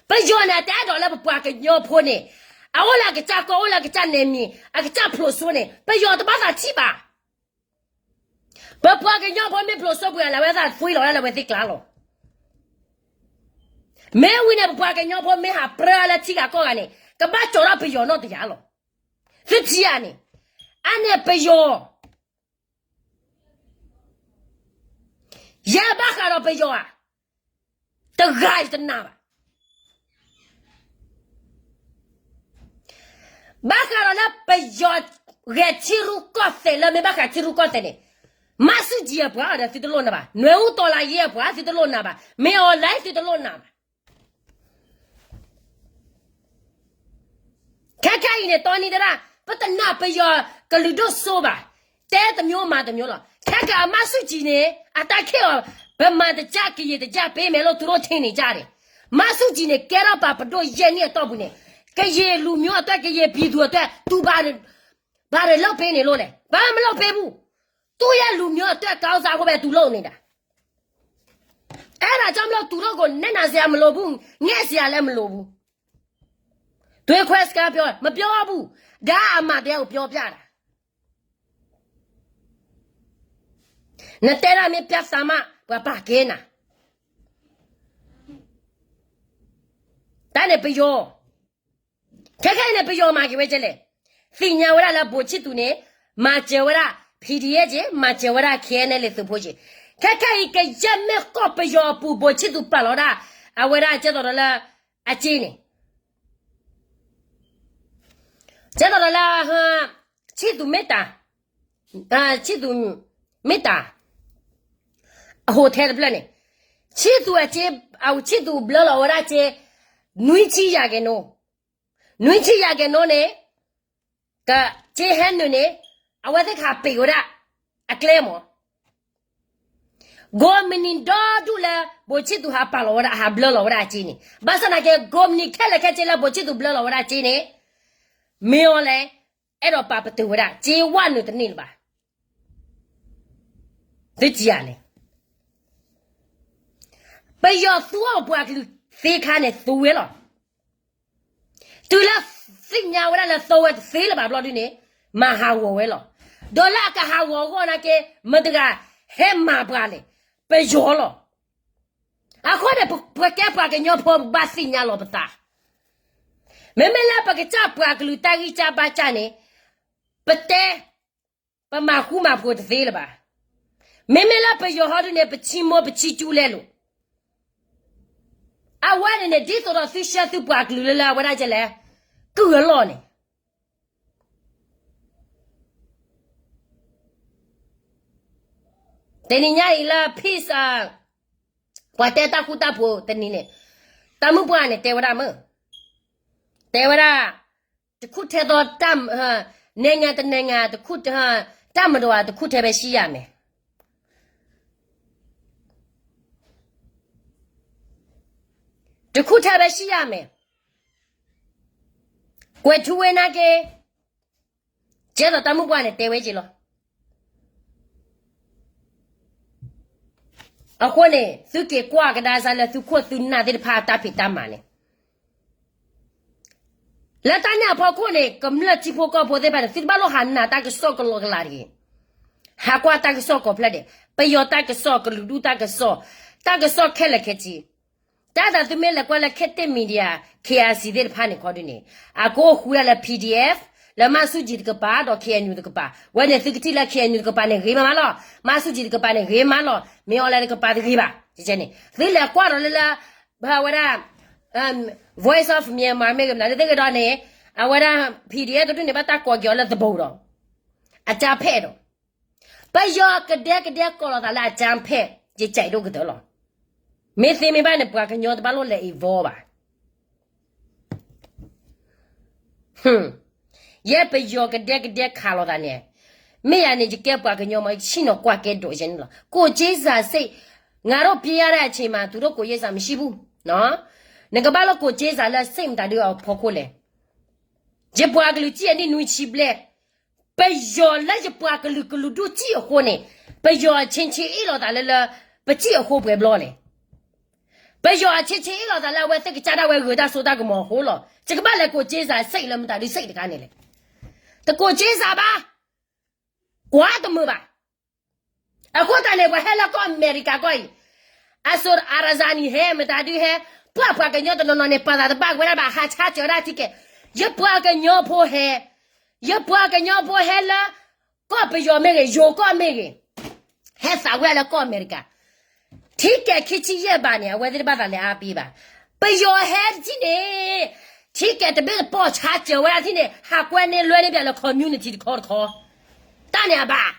ပယီၤန့ၣ် အတအဲၣ်ဒိးလၢပပှၤကညီဖိန့ၣ်, အအိၣ်လၢအကစၢ်ကီၢ် အိၣ်လၢအကစၢ်နယ်မြေ, အကစၢ်ဖျိးစိန့ၣ် ပယီၤတဘၣ်သးထံၣ်ဘၣ်. ပပှၤကညီဖိမ့ၢ်ဖျိးစိပှဲၤလၢအဝဲသ့ၣ်သွံလီၤဒၣ်လၢအဝဲသ့ၣ်ကျါလီၤ. မ့ၢ်ဝံၤန့ၣ် ပပှၤကညီဖိမ့ၢ်ဟးပြၢလၢထံဂၤကီၢ်ဂၤန့ၣ် ကဘၣ်ကၠီၤထီၣ်ပယီၤနီၢ်တယၤလီၤ. သုထံၣ်ဧါန့ၣ်, အန့ၣ်ပယီၤ ယဲဘၣ်ဃးဒီးပယီၤဧါ, တဂၤအံၤတနာ်ဘၣ်. ဘၣ်ဃးဒီးလၢပယီၤဂဲၤထံရူၢ်ကီၢ်သဲးလၢ မ့ၢ်ဘၣ်ဃးထံရူၢ်ကီၢ်သဲးန့ၣ်, မၤဆူၣ်ကၠံအပှၤဒီးသုတလိၣ်နၤဘၣ်, နွဲအူတီလၤယ့အပှၤသုတလိၣ်နၤဘၣ်, မ့ၢ်အီၤလဲသုတလိၣ်နၤဘၣ်. ခဲခဲအံၤန့ၣ် တီနံၤတဒၣ် ပတနာ်ပယီၤကလုာ်ဒိၣ်စိဘၣ်, တဲတမျိုးမၤတမျိုးလီၤ. ခဲကၢအမၤဆူၣ်ကၠံန့ၣ် အတၢ်ခဲအီၤ, ပမၤတကၢ်ကယံာ်တကၢ် ပေးမယ်လို့ သူတို့ထင်နေကြတယ်. မၤဆူၣ်ကၠံန့ၣ် ကဲထီၣ်ပာ်ပဒိၣ်ယဲၢ်နံၣ်အတီၢ်ပူၤန့ၣ်, ကရင်လူမျိုးအတွက် ကရင်ပြည်သူအတွက် သူဘာတွေလုပ်ပေးနေလို့လဲ, ဘာမှမလုပ်ပေးဘူး. သူ့ရဲ့လူမျိုးအတွက် ကောင်းစားဖို့ပဲ သူလုပ်နေတာ. အဲဒါကြောင့်မလို့ သူတို့ကို နစ်နာစရာမလိုဘူး, ငဲ့စရာလည်းမလိုဘူး. သွေးခွဲစကားပြော, မပြောဘူး. ဒါအမှန်တရားကို ပြောပြတာ. နတဲဒၣ်မ့ၢ်ပြဿနာ, ပှၤပာ်ကဲနၤ. တၢ်န့ၣ်ပယီၤ, ခဲခဲအံၤန့ၣ် ပယီၤမၤက့ၤဝဲကဲလဲၣ်. သ့ၣ်ညါဝဲဒၣ်လၢ ဗိုလ်ချစ်သူန့ၣ် မၤစၢၤဝဲဒၣ် ဖံဒံယဲၢ်က့, မၤစၢၤဝဲဒၣ် ခဲအံၤန့ၣ် လၢသုးဖိက့. ခဲခဲအံၤ ကယဲၢ်မ့ၢ်ကီၢ်ပယီၤအပူၤ ဗိုလ်ချစ်သူပာ်လီၤဒၣ် အဝဲဒၣ်ကဲသိးဒီးလၢ အစ့န့ၣ် ကဲသိးဒီးလၢ ချစ်သူမေတ္တာ, ချစ်သူမေတ္တာ အ hotel တဖျၢၣ်န့ၣ်, ချစ်သူအစ့, ချစ်သူဘျၢလီၤဝဲဒၣ်စ့ နွံဆံရာခိုင်နှုန်း, နွံဆံရာခိုင်နှုန်းန့ၣ်, ကစ့ဟဲနုာ်န့ၣ်, အဝဲသ့ၣ်ကဟးပ့ၤဝဲဒၣ် အကျဲမး ကိးမုၢ်နံၤဒီဒူၣ်လၢ ဗိုလ်ချစ်သူဟးပာ်လီၤဝဲဒၣ် ဟးဘျၢလီၤဝဲဒၣ်အစ့န့ၣ်, ဘၣ်ဆၣ်သနာ်က့ ကိးမုၢ်နံၤခဲလၢာ်ခဲဆ့လၢ ဗိုလ်ချစ်သူ ဘျၢလီၤဝဲဒၣ်အစ့န့ၣ်, မ့ၢ်အီၤလဲၣ်, အဲၣ်ဒိးပာ်ပတုာ်ဝဲဒၣ် စ့ဝဲနုာ်တန့ၢ်လၢၤဘၣ်. သုစံးယၤလဲၣ်. ပယီၤသူအီၤပှၤကလုာ်သ့ခါန့ၣ် သူဝဲလီၤ. တုၤလၢသ့ၣ်ညါဝဲဒၣ်လၢသူဝဲတသ့လၢၤဘၣ်ဘျီဒုန့ၣ်, မၤဟးဂီၤဝဲလီၤ. ဒီးလၢအကဟးဂီၤအဂီၢ်နာ်က့, မတၤတဂၤဟဲမၤပှၤလဲၣ်, ပယီၤလီၤ. အဃိန့ၣ် ပကဲပှၤကညီဖိ ပဘၣ်သ့ၣ်ညါလီၤပသး. မ့မ့ၢ်လၢပကစၢ်ပှၤကလုာ်တၢ်ဂံၢ်စၢ်ဘါစၢ်န့ၣ်, ပတဲ, ပမၤဃူမၤဖိးတသ့လၢၤဘၣ်. မ့မ့ၢ်လၢပယီၤဟီဒုန့ၣ် ပဆံမိၢ်ပဆံကၠူလဲလိာ်. အဝဲန့ၣ်န့ၣ် ဒ်သိးဒီးသုဆှၢသုပှၤကလုာ်လၢလၢအဝဲဒၣ်ကလဲၣ်, ကုၢ်အလီၢ်န့ၣ် တနံၤညါအံၤလၢ peace, ပှၤတဲတၢ်ဃူတၢ်ဖိးတနံၤန့ၣ်, တၢ်မုၢ်ပှၢ်န့ၣ် တဲဝဲဒၣ်မုၢ်, တဲဝဲဒၣ်, တခူၣ်ထဲသိးတၢ်, နဲညါတနဲညါ, တခူၣ်, တၢ်မတဝၤတခူၣ်ထဲပဲဆံယၤမဲာ်. တခူၣ်ထၢဘၣ်ဆံးယၤမဲာ်, ကွဲးထူဝဲနာ်က့, ကဲသိးတၢ်မုၢ်ပှၢ်န့ၣ်တဲဝဲက့ၤလီၤ. အဃိန့ၣ် သုက့ၤကွၢ်ကဒါစၢ်လၢသုခိၣ်သုနၢ်သ့ၣ်တဖၣ်အတၢ်ဖံးတၢ်မၤန့ၣ် လၢတၢ်န့ၣ်အဖီခိၣ်န့ၣ် ကမျၢၢ်ထံဖိကီၢ်ဖိသ့ၣ်တဖၣ်န့ၣ် သုတဘၣ်လိၣ်ဟးနာ်တၢ်ကစီၣ်ကလီကလးတဂ့ၤ. ဟးကွၢ်တၢ်ကစီၣ်ကိးဖျၢၣ်ဒဲး, ပယီၤတၢ်ကစီၣ်, ကလုာ်ဒူၣ်တၢ်ကစီၣ်, တၢ်ကစီၣ်ခဲလၢာ်ခဲဆ့, တၢ်သးသုမ့ၢ်လဲၤကွၢ်လၢ ခေတ်သစ် Media, K I C သ့ၣ်တဖၣ်န့ၣ်ခီဒုန့ၣ် အကအိၣ်ဃုာ်ဒၣ်လၢ P D F, လၢမၢ်ဆူၣ်ကၠံတကပၤ ဒီး K N U တကပၤ, ဝဲန့ၣ်သုကထံၣ်လၢ K N U တကပၤန့ၣ်ဂ့ၤမးမးလီၤ, မၢ်ဆူၣ်ကၠံတကပၤန့ၣ်ဂ့ၤမးလီၤ, မ့ၢ်အီၤလဲၣ်တကပၤတဂ့ၤဘၣ်, န့ၣ် သုလဲၤကွၢ်ဒီးလၢလၢ အဝဲဒၣ် Voice of Myanmar မ့ၢ်ဂ့ၤမနုၤသ့ၣ်ဂ့ၤဒီးန့ၣ်, အဝဲဒၣ် P D F တဒူၣ်န့ၣ် ဘၣ်တၢ်ကိးက့ၤအီၤလၢသဘိဒီး အကြမ်းဖက်ဒီး, ပယီၤကဒဲကဒဲကိးလီၤသးလၢ အကြမ်းဖက်, ယကဲးဒိၣ်ကတၢၢ်လီၤ. မ့ၢ်သ့မ့ၢ်ဘၣ်န့ၣ် ပှၤကညီတဘၣ်လိၣ်လဲၤ involve ဘၣ်. ယဲပယီၤကဒဲကဒဲခးလိာ်သးန့ၣ်, မ့ၢ်ယၤန့ၣ် ယကဲပှၤကညီမး ယဆ့ၣ်နီၤကွၢ်ကဲဒိၣ်ယဲန့ၣ်လီၤ. ကိုယ်ကျင်းစာစိတ်, ငါတို့ ပြေးရတဲ့အချိန်မှာ သူတို့ ကိုယ်ကျင်းစာ မရှိဘူးနော်. နကဘၣ်လၢ ကိုယ်ကျင်းစာ လၢ စိတ် မတၤဒုအဖီခိၣ်လဲၣ်. ယပှၤကလုာ်စံၣ်အနံၣ်နွံဆံဘျဲၣ်, ပယီၤလၢယပှၤကလုာ်ကလုာ်ဒူၣ်စံၣ်အဃိန့ၣ်, ပယီၤအချင်းချင်းအ့ၣ်လိာ်သးလၢလၢ ပစံၣ်အဃိပှဲၤဘျီလဲၣ်. ပယီၤအချင်းချင်းအ့ၣ်လိာ်သးလၢအဝဲသ့ၣ်ကစၢ်ဒၣ်ဝဲဂုာ်တၢ်စိတၢ်ကမီၤအဃိလီၤ. ယကဘၣ်လဲၤ ကိုယ်ကျင်းစာစိတ် လၢမတၤဒုစိတ် တခါန့ၣ်လဲၣ်. တ ကိုယ်ကျင်းစာ ဘၣ်, ကွၢ်တမုာ်ဘၣ်. အဃိသတးန့ၣ် ပှၤဟဲလၢကီၢ်အမဲရကၤကီၢ်အံၤ, အစိၤအရဇာနံၤဟဲ မတၤဒုဟဲ, ပှၤပှၤကညီတနီၤနီၤန့ၣ် ပာ်သးတဘၣ်ဝဲဒၣ်ဘၣ် ဟးဆါစၢၤဒၣ်ထံကဲး, ယပှၤကညီဖိဟဲ, ယပှၤကညီဖိဟဲလၢ ကီၢ်ပယီၤမ့ၢ်ဂ့ၤ, ယိၤကီၢ်မ့ၢ်ဂ့ၤ, ဟဲသးဝဲဒၣ်လၢကီၢ်အမဲရကၤ, ထံကဲးခံဆံယဲၢ်ဘးန့ၣ် အဝဲသ့ၣ်တဘၣ်သးလဲၤအါပ့ၤဘၣ်. ပယီၤဟဲတထံၣ်န့ၣ်, ထံကဲးတဘ့ၣ်တပီၢ်ဆါစၢၤဝဲဒၣ်ထံၣ်န့ၣ် ဟးကွဲန့ၢ်လွဲန့ၢ်ပၠးလၢ community တခီတခီ, တၢ်န့ၣ်အဘၣ်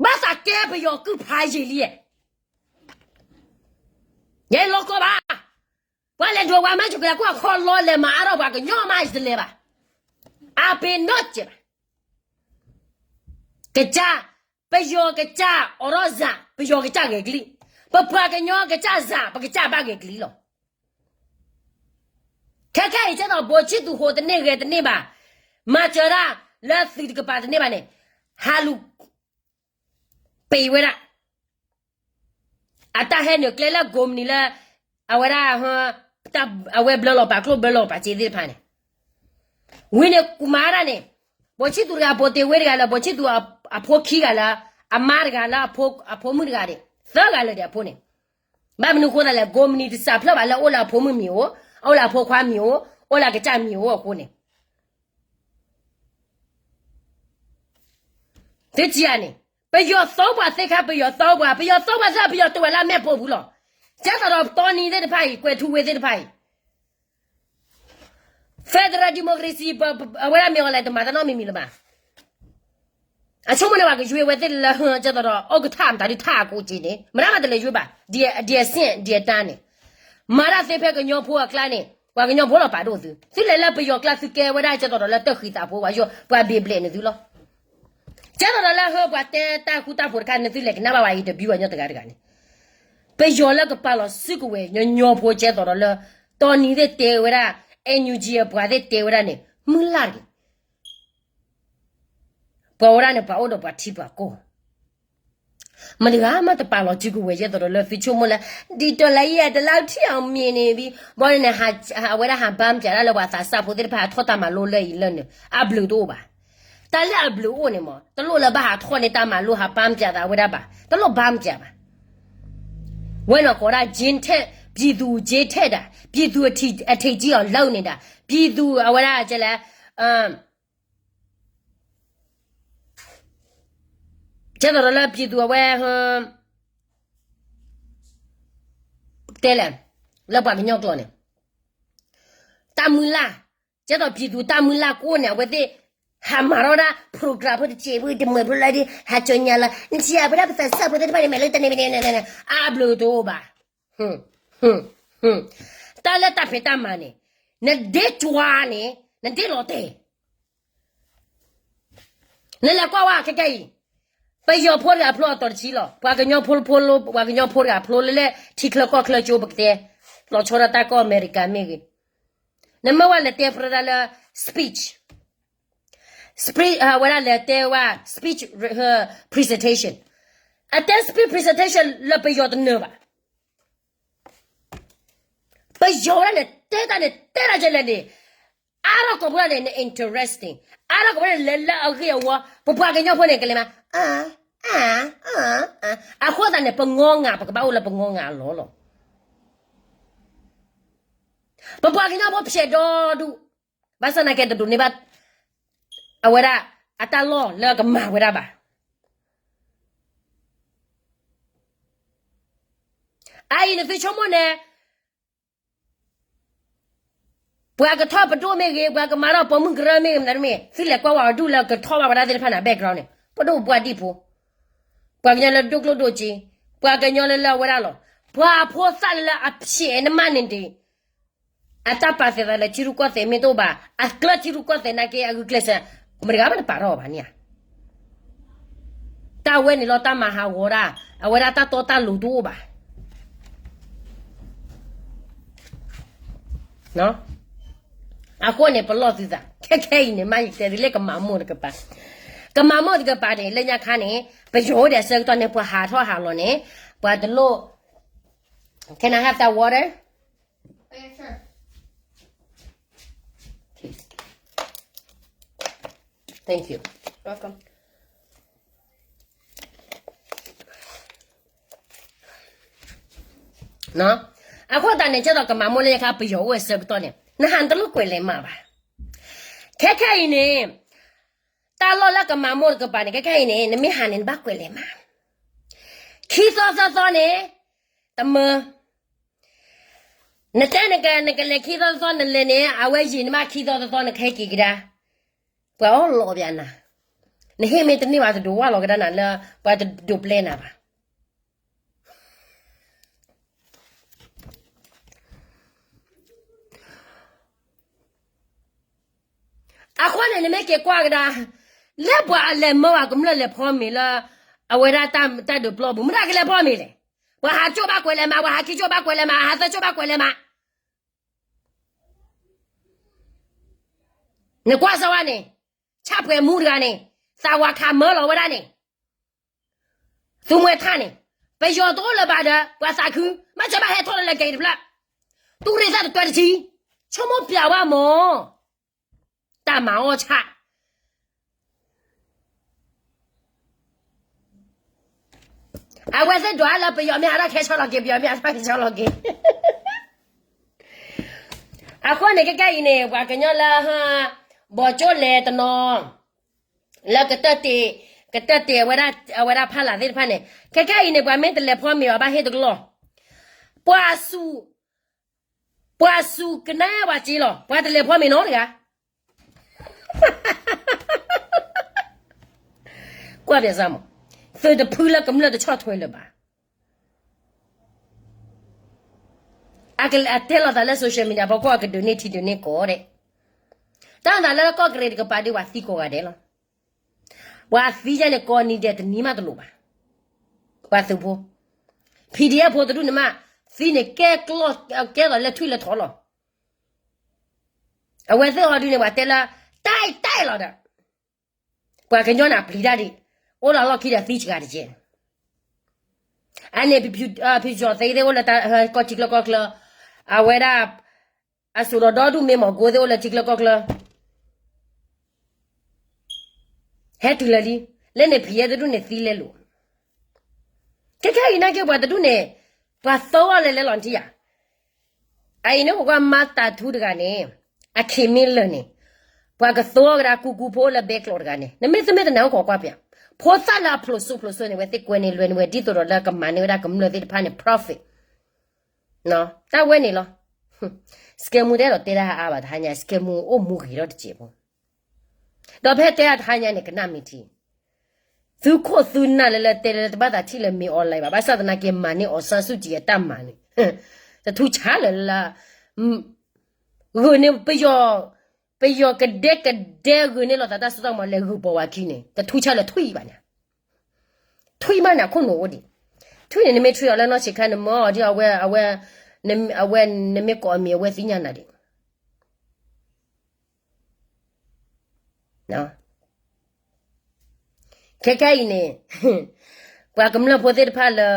ဘၣ်သးကဲပယီၤကုၢ်ဖးယံာ်လံ, ယဲလီၤကီဘၣ်. ပှၤလဲၤဒိးဝဲမၤစၢၤကလဲၤကွၢ်ခီလီၤ လဲၤမၤအါထီၣ်ပှၤကညီမးယတလဲၤဘၣ်. အပ့ၤနီၣ်စဲးဘၣ်. ကစၢ်, ပယီၤကစၢ်အိးထီၣ်စၢ် ပယီၤကစၢ်ဂဲၤကလံၣ်, ပပှၤကညီကစၢ်စၢ် ပကစၢ်ဘၣ်ဂဲၤကလံၣ်လီၤ. ခဲခဲအံၤကဲသိး ဘိးဆံသူး ဟိးတန့ၢ်ဂဲၤတန့ၢ်ဘၣ်, မၤစၢၤဒၣ်လၢသုးတကပၤတန့ၢ်ဘၣ်န့ၣ်, ဟးလူၤ ပ့ၤဝဲဒၣ် အတၢ်ဟဲနုာ်ကျဲလၢကိးမုၢ်နံၤလၢ အဝဲဒၣ် အဝဲဘျၢလီၤပာ်ကျိၣ်ဘျၢလီၤပာ်စ့သ့ၣ်တဖၣ်န့ၣ်, ဝံၤန့ၣ်ကူမၤဒၣ်န့ၣ်, ဘိးဆံသူးတဂၤ ဘိးတ့ၢ်ဝ့တဂၤလၢ ဘိးဆံသူးအဖိခံဂၤလၢ အမါတဂၤလၢ အဖိမုၣ်တဂၤဒီး သၢဂၤလၢာ်ဒီးအဖိန့ၣ်, ဘၣ်မနုၤအဃိသတးလဲၣ် ကိးမုၢ်နံၤတစးဖျၢၣ်ဘၣ်လၢအိၣ်လၢအဖိမုၣ်မံၤအိၣ်, အိၣ်လၢအဖိခွါမံၤအိၣ်, အိၣ်လၢအကစၢ်မံၤအိၣ်အဃိန့ၣ် သုထံၣ်ဧါန့ၣ်, ပယီၤသီပှၤသ့ၣ်ခါ ပယီၤသီပှၤ, ပယီၤသီပှၤသ့ၣ် ပယီၤတဝဲလၢအမဲာ်ပိာ်ပူၤလီၤ. ကဲသိးဒီးတီနံၤသ့ၣ်တဖၣ်အံၤ ကွဲးထူဝ့သ့ၣ်တဖၣ်အံၤ federal democracy အဝဲဒၣ်မ့ၢ်အီၤလဲၣ် တမၤတၢ်နီတမံၤမံၤလၢၤဘၣ်. အဆိကမိၣ်န့ၣ် ပှၤကယွ့ဝဲသ့ၣ်လၢ ကဲသိးဒီး အိၣ်ကထၣ်မတၤဒုးထၣ်အကိးက့ၤန့ၣ် မတၤမးတလဲၤယွ့ဘၣ်, ဒ်အဆင့် ဒ်အတၢ်န့ၣ်, မၤတၢ်သ့ဖဲကညီဖိအကျါန့ၣ် ပှၤကညီဖိလီၤပာ်ဒိၣ်သု, သုလဲၤလၢပယီၤကျါသုကဲဝဲဒၣ် ကဲသိးဒီးလၢတၢ်ဃံသးဖိ ပှၤဘ့ၣ်ဘျဲးန့ၢ်သုလီၤ. ကဲသိးဒီးလၢဟၢပှၤတဲတၢ်ဃူတၢ်ဖိးတခါန့ၣ် သုလဲၤကနၣ်ဘၣ်ဝဲအံၤ interview ပှၤကညီတဂၤတဂၤန့ၣ်, ပယီၤလၢကပာ်လီၤစုကဝဲၤညီညီဖိ ကဲသိးဒီးလၢ တီနံၤသ့ၣ်တဲဝဲဒၣ် NUG အပှၤသ့ၣ်တဲဝဲဒၣ်န့ၣ် မုၢ်လၢ်တဂ့ၤ ပှၤဝဲဒၣ်န့ၣ် ပှၤအိၣ်ဒီးပှၤထံပှၤကီၢ်, မတၤတဂၤမးတပာ်လီၤစုကဝဲၤ ကဲသိးဒီးလၢသုဆိကမိၣ်လၢ ဒီးလၢယဲတလၢထံၣ်အီၤမ့ၢ်န့ၣ်ဘၣ်, ဘီန့ၣ် အဝဲဒၣ်ဟးဘၣ်ပၠးဒၣ်လၢပှၤသးစၢ်ဖိသ့ၣ်တဖၣ် ဟးထီၣ်တၢ်မၤလိလၢအံၤလၢန့ၣ် အဘျုးတအိၣ်ဘၣ်. တၢ်လၢအဘျုးအိၣ်န့ၣ်မး တလိၣ်လၢဘၣ်ဟးထီၣ်န့ၢ်တၢ်မၤလိ ဟးဘၣ်ပၠးသးဝဲဒၣ်ဘၣ်, တလိၣ်ဘၣ်ပၠးဘၣ်. ဝဲန့ၣ်ကိးဒၣ် ပြည်သူ့အကျိုး ပြည်သူ့အထံအထံးကီး လုပ်နေတာ, ပြည်သူ့အဝဲဒၣ်ကလဲၣ် ကဲသိးဒီးလၢ ပြည်သူ့အဝဲ တဲလဲၣ် လၢပှၤကညီကျိာ်န့ၣ် တၢ်မုၢ်လၢ်, ကဲသိး ပြည်သူ့တၢ်မုၢ်လၢ်ကိးန့ၣ် အဝဲသ့ၣ် ဟးမၤထီၣ်ဒၣ် program ဖိတစဲးဖိ တမှဲၤဖိလၢဒ် ဟးကၠီညါလၢ နထံၣ်အဝဲဒၣ်ပသးစၢ်ဖိသ့ၣ်တဖၣ်န့ၣ် မဲာ်လၢတန့ၢ် အဘျုးတအိၣ်ဘၣ်. တၢ်လၢတၢ်ဖံးတၢ်မၤန့ၣ် နဒ့ကွၢ်န့ၣ် နဒ့လီၤတဲာ် နလဲၤကွၢ်ဝဲခဲကနံၣ်အံၤ, ပယီၤဖိတဂၤအဖျိအတီၤတဆံလီၤ. ပှၤကညီဖိဖိလၢ ပှၤကညီဖိတဂၤအဖျိလၢလၢထံချၢကီၢ်ချၢကၠိပကတဲ, လီၤဆီဒၣ်တၢ်ကီၢ်အမဲရကၤမ့ၢ်ဂ့ၤ, နမ့ၢ်ဝဲလဲၤတဲပြၢဒၣ်လၢ speech, speech ဝဲဒၣ်လဲၤတဲဝဲ speech presentation, အတဲ speech presentation လၢပယီၤတနၢၤဘၣ်. ပယီၤဝဲဒၣ်န့ၣ် တဲတၢ်န့ၣ် တဲတၢ်ကလဲၣ်န့ၣ်, အါထီၣ်ကိာ်ပူၤဒၣ်န့ၣ် န interesting, အါထီၣ်ကိာ်ပူၤန့ၣ် လဲၤလၢအဂ့ၢ်အဝီ, ပပှၤကညီဖိန့ၣ် ကလဲၤမး အါ, အါ, အါ, အါ, အဃိသတးန့ၣ် ပငီငၤ ပကဘၣ်အိၣ်လၢပငီငၤအလီၢ်လီၤ. ပပှၤကညီဖိဖျဲးဒီဒူၣ်, ဘၣ်ဆၣ်သနာ်က့တဒိးန့ၢ်ဘၣ် အဝဲဒၣ်အတၢ်လီၢ်လၢကမၤဝဲဒၣ်ဘၣ်. အအံၤနသုဆိကမိၣ်န့ၣ် ပှၤကထီၣ်ပဒိၣ်မ့ၢ်ဂ့ၤ, ပှၤကမၤထီၣ်ပိာ်မုၣ်ကရၢမ့ၢ်ဂ့ၤ, မနုၤမ့ၢ် သုလဲၤကွၢ်ဝဲအဒူၣ်လၢကထီၣ်ဘၣ်ဝဲဒၣ်သ့ၣ်တဖၣ်န့ၣ် background န့ၣ် ပဒိၣ်ပပှၢ်ဒံၣ်ဖိ, ပှၤကညီလၢဒိၣ်ကျိၣ်ဒိၣ်စ့, ပှၤကညီလၢလၢအဝဲဒၣ်လီၤ. ပှၤဖိသၣ်လၢလၢအဖျဲးနမးန့ၣ်ဒံး, အတၢ်ပာ်သဲးသးလၢထံရူၢ်ကီၢ်သဲးမ့ၢ်တအိၣ်ဘၣ်, အကျၢၢ်ထံရူၢ်ကီၢ်သဲးနာ်က့ အဂုာ်ကျဲးစၢး မတဂၤဘၣ်တပာ်ထီၣ်အီၤဘၣ်န့ၣ်ဧါ. တၢ်ဝဲန့ၣ်လီၤ တၢ်မၤဟးဂီၤဒၣ်, အဝဲဒၣ်တၢ်တီတၢ်လိၤတအိၣ်ဘၣ်. အဃိန့ၣ် ပလီၢ်သုသး ခဲခဲအံၤန့ၣ် မ့ၢ်ယတဲသုလၢကမၤမိၢ်တကပၤ, ကမၤမိၢ်တကပၤန့ၣ် လၢညါခါန့ၣ် ပယီၤအိၣ်ဒီးအဆၢကတီၢ်န့ၣ် ပှၤဟးထီၣ်ဟးလီၤန့ၣ် ပှၤတလိၣ်, Can I have that water? Thank you. အဃိသတးန့ၣ် ကဲသိးကမၤမိၢ်လၢညါခါ ပယီၤအိၣ်အဆၢကတီၢ်န့ၣ် နဟးနတလိၣ်ကွဲးလဲၤမးဘၣ်. ခဲခဲအံၤန့ၣ် တၢ်လီၢ်လၢကမၤမိၢ်တကပၤန့ၣ် ခဲခဲအံၤန့ၣ် နမ့ၢ်ဟးန့ၣ် နဘၣ်ကွဲးလဲၤမး. ခံသီသၢသီန့ၣ် တမၢ နတဲနကလဲၤခံသီသီနလဲၤန့ၣ် အဝဲယံာ်နမး ခံသီသီသီနကဟဲက့ၤကဒါ, ပှၤအီၣ်လီၤပနၤ, နဟ့ၣ်မ့ၢ်တန့ၢ်ဘၣ် တဒိးဝၢ်လီၤကဒါနၤလၢ ပှၤတဒိးပျဲနၤဘၣ်. အဃိန့ၣ် နမ့ၢ်က့ၤကွၢ်ကဒါ လၢပှၤအလဲၤမၢဝဲကမျၢၢ် လဲၤဖီမ့ၤလၢ အဝဲဒၣ်တၢ်ဒုးပျီပူၤ မတၤကလဲၤဖီမ့ၤလဲၣ်. ပှၤဟးကၠိၣ်ဘၣ်ကွဲးလဲၤမး, ပှၤဟးခံကၠိၣ်ဘၣ်ကွဲးလဲၤမး, ဟးသၢကၠိၣ်ဘၣ်ကွဲးလဲၤမး. နကွၢ်စၢၤဝဲန့ၣ်, ဆၣ်ပှဲၤမူတဂၤန့ၣ်, သးဝးခးမၢလီၤဝဲဒၣ်န့ၣ်, သူမှဲထၣ်န့ၣ်, ပယီၤတအိၣ်လၢၤဘၣ်ဒီး ပှၤသးခု, ဘၣ်ဆၢဘၣ်ဟဲထီၣ်လၢလဲၤက့ၤတဖျၢၣ်, တူၢ်ရ့ၣ်သၣ်တတွဲတထံ, ဆိကမိၣ်ပျးဝဲမၢ်, တၢ်မၤအီၣ်ဆၣ် အဝဲသ့ၣ်ဒွးလၢပယီၤမ့ၢ်ဟးထီၣ်ခဲဆီလီၤက့ၤ, ပယီၤမ့ၢ်ဟးထီၣ်ခဲဆီလီၤက့ၤ. အဃိန့ၣ် ခဲကဲအံၤန့ၣ် ပှၤကညီလၢ ဘီကၠိလဲၤတနီၤ လၢကတၢၢ်တ့ၢ်, ကတၢၢ်တ့ၢ်အဝဲဒၣ်, အဝဲဒၣ်ဖးလၢ်သ့ၣ်တဖၣ်န့ၣ် ခဲကဲအံၤန့ၣ် ပှၤမ့ၢ်တလဲၤဖီမ့ၤဘၣ် ဘၣ်ဟ့ၣ်တကလီၢ်, ပှၤဆူၣ်, ပှၤဆူၣ်ကနၣ်ပှၤစ့လီၤ, ပှၤတလဲၤဖီမ့ၤနီတဂၤ ကွၢ်ပစၢ်မး, သုးတဖုလၢကမျၢၢ်တဆီၣ်ထွဲလၢၤဘၣ်. အတဲလိာ်သးလၢ social media ဖီခိၣ် အကဒုးန့ၢ်ထံဒုးန့ၢ်ကီၢ်ဒဲး, တၢ်သးလၢကီၢ်ကရ့ၣ်တကပၤဒုး ပှၤသံကိးဂၤဒဲးလီၤ. ပှၤသံယဲန့ၣ် ကိးနံၤဒဲးတနံၤမးတလိၣ်ဘၣ်. ပှၤသုးဖိ, PDF ဖိတဒူၣ်န့ၣ်မး, သံန့ၣ်ကဲကျီၢ်ကဲသိးလၢထွံၣ်လၢထီလီၤ. အဝဲသ့ၣ်အီၤဒုးန့ၣ် ပှၤတဲလၢ တၢ်အဲၣ်တၢ်အဲၣ်လီၤဒီး ပှၤကညီန့ၣ်ပျံၤတၢ်ဒံး, အိၣ်ဒီးလီၢ်ခံဒီးသံစှၤတကဲးန့ၣ်, အန့ၣ် ဖံကၠီၤသ့သ့ၣ်အိၣ်လၢကီၢ်ထံချၢကီၢ်ချၢ, အဝဲဒၣ် အစိာ်ဒီးဒီဒူၣ်မ့ၢ်မီၢ်ကိသ့ၣ်အိၣ်လၢထံချၢကီၢ်ချၢ, ဟဲတုၤလၢလံ, လၢန့ၣ်ဖံးယဲတဒူၣ်န့ၣ်သံလဲလိာ်. ခဲခဲအံၤနာ်က့ပှၤတဒူၣ်န့ၣ်, ပှၤသီအီၤလဲၤလဲၤလီၤထံယၤ အအံၤန့ၣ် ပကွၢ်မၤတၢ်ထူတဂၤန့ၣ်, အခံးမ့ၢ်လၢာ်န့ၣ်, ပှၤကသိကဒါကူကူဖိလၢဘဲကျိးတဂၤန့ၣ်, နမ့ၢ်သ့ၣ်မ့ၢ်တနာ်အိၣ်ခိးကွၢ်ပျး, ဖိသၣ်လၢအဖျိးစိဖျိးစိန့ၣ် ဝဲသ့ၣ်ကွဲန့ၢ်လွဲန့ၢ်ဝဲ ဒ်သိးဒီးလၢကမၤန့ၢ်ဝဲဒၣ်ကမျၢၢ်သ့ၣ်တဖၣ်န့ၣ် profit တၢ်ဝဲန့ၣ်လီၤ. စကဲမူတအဲၣ်ဒိးတဲတၢ်အါဘၣ်တဟါညါ, စကဲမူအိၣ်မူဂ့ၤထီၣ်တစဲးဖိ, ဒီးဖဲတဲအါတဟါညါန့ၣ် ကနၣ်မ့ၢ်ထံ သုးခိၣ်သုးနၢ်လၢလၢတဲလၢတဘၣ်သးထံၣ်လၢမ့ၢ် online ဘၣ်, ဘၣ်ဆၣ်သနာ်က့မၤန့ၢ် အောင်ဆန်းစုကြည် အတၢ်မၤန့ၣ်, တထူးဆါလၢၤလၢ, ဂုာ်န့ၢ်ပယီၤ, ပယီၤကဒဲကဒဲဂုာ်န့ၢ်လိာ်သးတၢ်စိတၢ်ကမီၤ လဲၤဂုာ်ပိာ်ဝဲခံန့ၣ် တထူးဆါလၢၤထွံၣ်ဘၣ်န့ၣ်. ထွံၣ်မးန့ၣ် အခိၣ်နူာ်အိၣ်ဒံး. ထွံၣ်န့ၣ် နမ့ၢ်ထွံၣ်အီၤလၢနီၢ်ဆံးခါ နမၢအီၤဒ်အဝဲ အဝဲ နမ့ၢ်ကိးအမံၤ အဝဲသ့ၣ်ညါနၤဒံး. ခဲခဲအံၤန့ၣ် ပှၤကမျၢၢ်ဖိသ့ၣ်တဖၣ်လၢ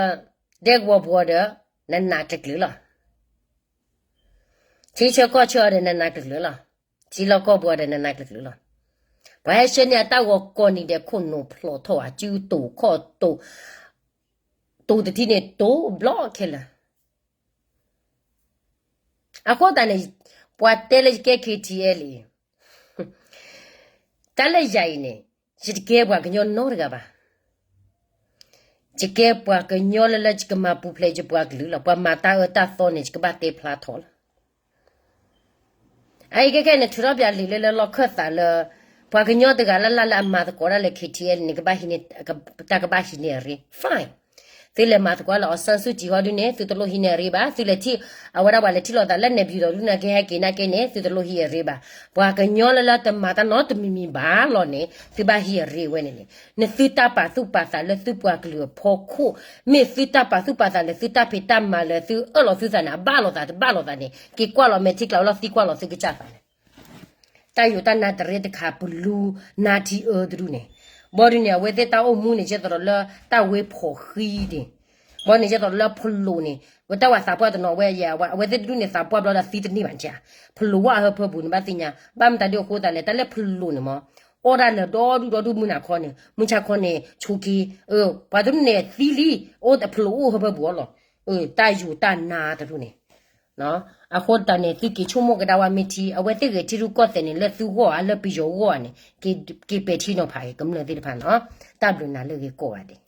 ဒဲကဝီၤပူၤဒီး နနာ်ကျၢၤကျၢၤလီၤ. ထံဆၢကီၢ်ဆၢအီၤဒီး နနာ်ကျၢၤကျၢၤလီၤ. ထံလီၢ်ကီၢ်ပူၤအီၤဒီး နနာ်ကျၢၤကျၢၤလီၤ. ပှၤဟဲဆှၢန့ၢ်အတၢ်ဂီၤကိးနံၤဒဲး ခိၣ်နူာ်ဖျိးထီၣ်ဧါ စုတိာ်ခီၣ်တိာ် တိာ်တထံၣ်န့ၣ် တိာ်ဘျီခဲလၢာ်. အဃိသတးန့ၣ် ပှၤတဲလၢယကဲ KTLA တၢ်လၢယၤအံၤန့ၣ် ယတကဲပှၤကညီနီတဂၤဘၣ်. ယကဲပှၤကညီလၢလၢယကမၤပူၤဖျဲးယပှၤကလုာ်လီၤ. ပှၤမၤတၢ်အၢတၢ်သီန့ၣ် ယကဘၣ်တဲဖျါထီၣ်လီၤ. အအံၤခဲခဲန့ၣ် ထုးထီၣ်ပၠးလံာ်လၢလၢလီၢ်ခၢၣ်သးလၢ ပှၤကညီတဂၤလၢ်လၢ်လၢအမၤသကိးတၢ်လၢ KTLA န့ၣ် ကဘၣ်ဟံးန့ၢ် တၢ်ကဘၣ်ဟံးန့ၢ်အရ့ fine. သုလဲၤမၤသကိးလၢ အောင်ဆန်းစုကြည် ဟီဒုန့ၣ် သုတလိၣ်ဟံးန့ၢ်အရ့ဘၣ်. သုလဲၤထံၣ် အဝဲဒၣ်ပှၤလဲၤထံၣ်လိာ်သးလၢ နေပြည်တော် ဒုနာ်က့ဟဲက့ၤနာ်က့န့ၣ် သုတလိၣ်ဟံးအရ့ဘၣ်. ပှၤကညီလၢလၢတမၤတၢ်နီတမံၤမံၤဘၣ်လီၤန့ၣ် သုဘၣ်ဟံးအရ့ဝဲန့ၣ်န့ၣ် နသုတၢ်ပာ်သူၣ်ပာ်သးလၢသုပှၤကလုာ်အဖီခိၣ် မ့ၢ်သုတၢ်ပာ်သူၣ်ပာ်သးလၢသုတၢ်ဖံးတၢ်မၤလၢသုအၢၣ်လီၤသုသးန့ၣ် အဘၣ်လိာ်သးတဘၣ်လိာ်သးန့ၣ် က့ၤကွၢ်လီၤမဲာ်ထံကျးဝဲလီၤသံကွၢ်လီၤသုကစၢ်သးန့ၣ် တၢ်ယိာ်တၢ်နါတရ့တခါ ပလူနါထံအၢတဒူၣ်န့ၣ် ဘီဒုန့ၣ် အဝဲသ့ၣ်တၢ်အိၣ်မူန့ၣ် ကဲသိးဒီးလၢတၢ်ဝ့ဖီၣ်ဃံန့ၣ် ဘီန့ၣ် ကဲသိးဒီးလၢဖလိာ်န့ၣ် ဝဲတၢ်ဝဲသးပှၢ်တနီၤဝဲယဲ အဝဲသ့ၣ်တဒူၣ်န့ၣ် သးပှၢ်ဘျီဒီးသံတန့ၢ်ဘၣ်န့ၣ် ဖလိာ်ဝဲအဟၢဖၢပူၤန့ၣ် ဘၣ်သ့ၣ်ညါ ဘၣ်မတၤဒ်အဃိသတးလဲၣ် တၢ်လၢဖလိာ်န့ၣ်မး အီၣ်ဒၣ်လၢဒီဒူၣ်ဒီဒူၣ်မုၢ်နၤခီန့ၣ် မုၢ်ဆါခီန့ၣ် ဆိးက့ ပှၤတဒူၣ်န့ၣ်သံလံ အိၣ်ဖလိာ်အိၣ်ဟၢဖၢပူၤအီၤလီၤ တၢ်ယိာ်တၢ်နါတဒူၣ်န့ၣ် အဃိသတးန့ၣ် သုက့ၤဆိကမိၣ်ကဒါဝဲမ့ၢ်ထံ အဝဲသ့ၣ်ဂဲၤထံရူၢ်ကီၢ်သဲးန့ၣ် လၢသုဂီၢ်ဧါ လၢပယီၤဂီၢ်ဧါန့ၣ် က့ၤပဲာ်ထံနီၤဖးက့ၤ ကမျၢၢ်သ့ၣ်တဖၣ်န့ၣ် တၢ်ဘျုးနၤလၢဂ့ၤကိးဂၤဒဲး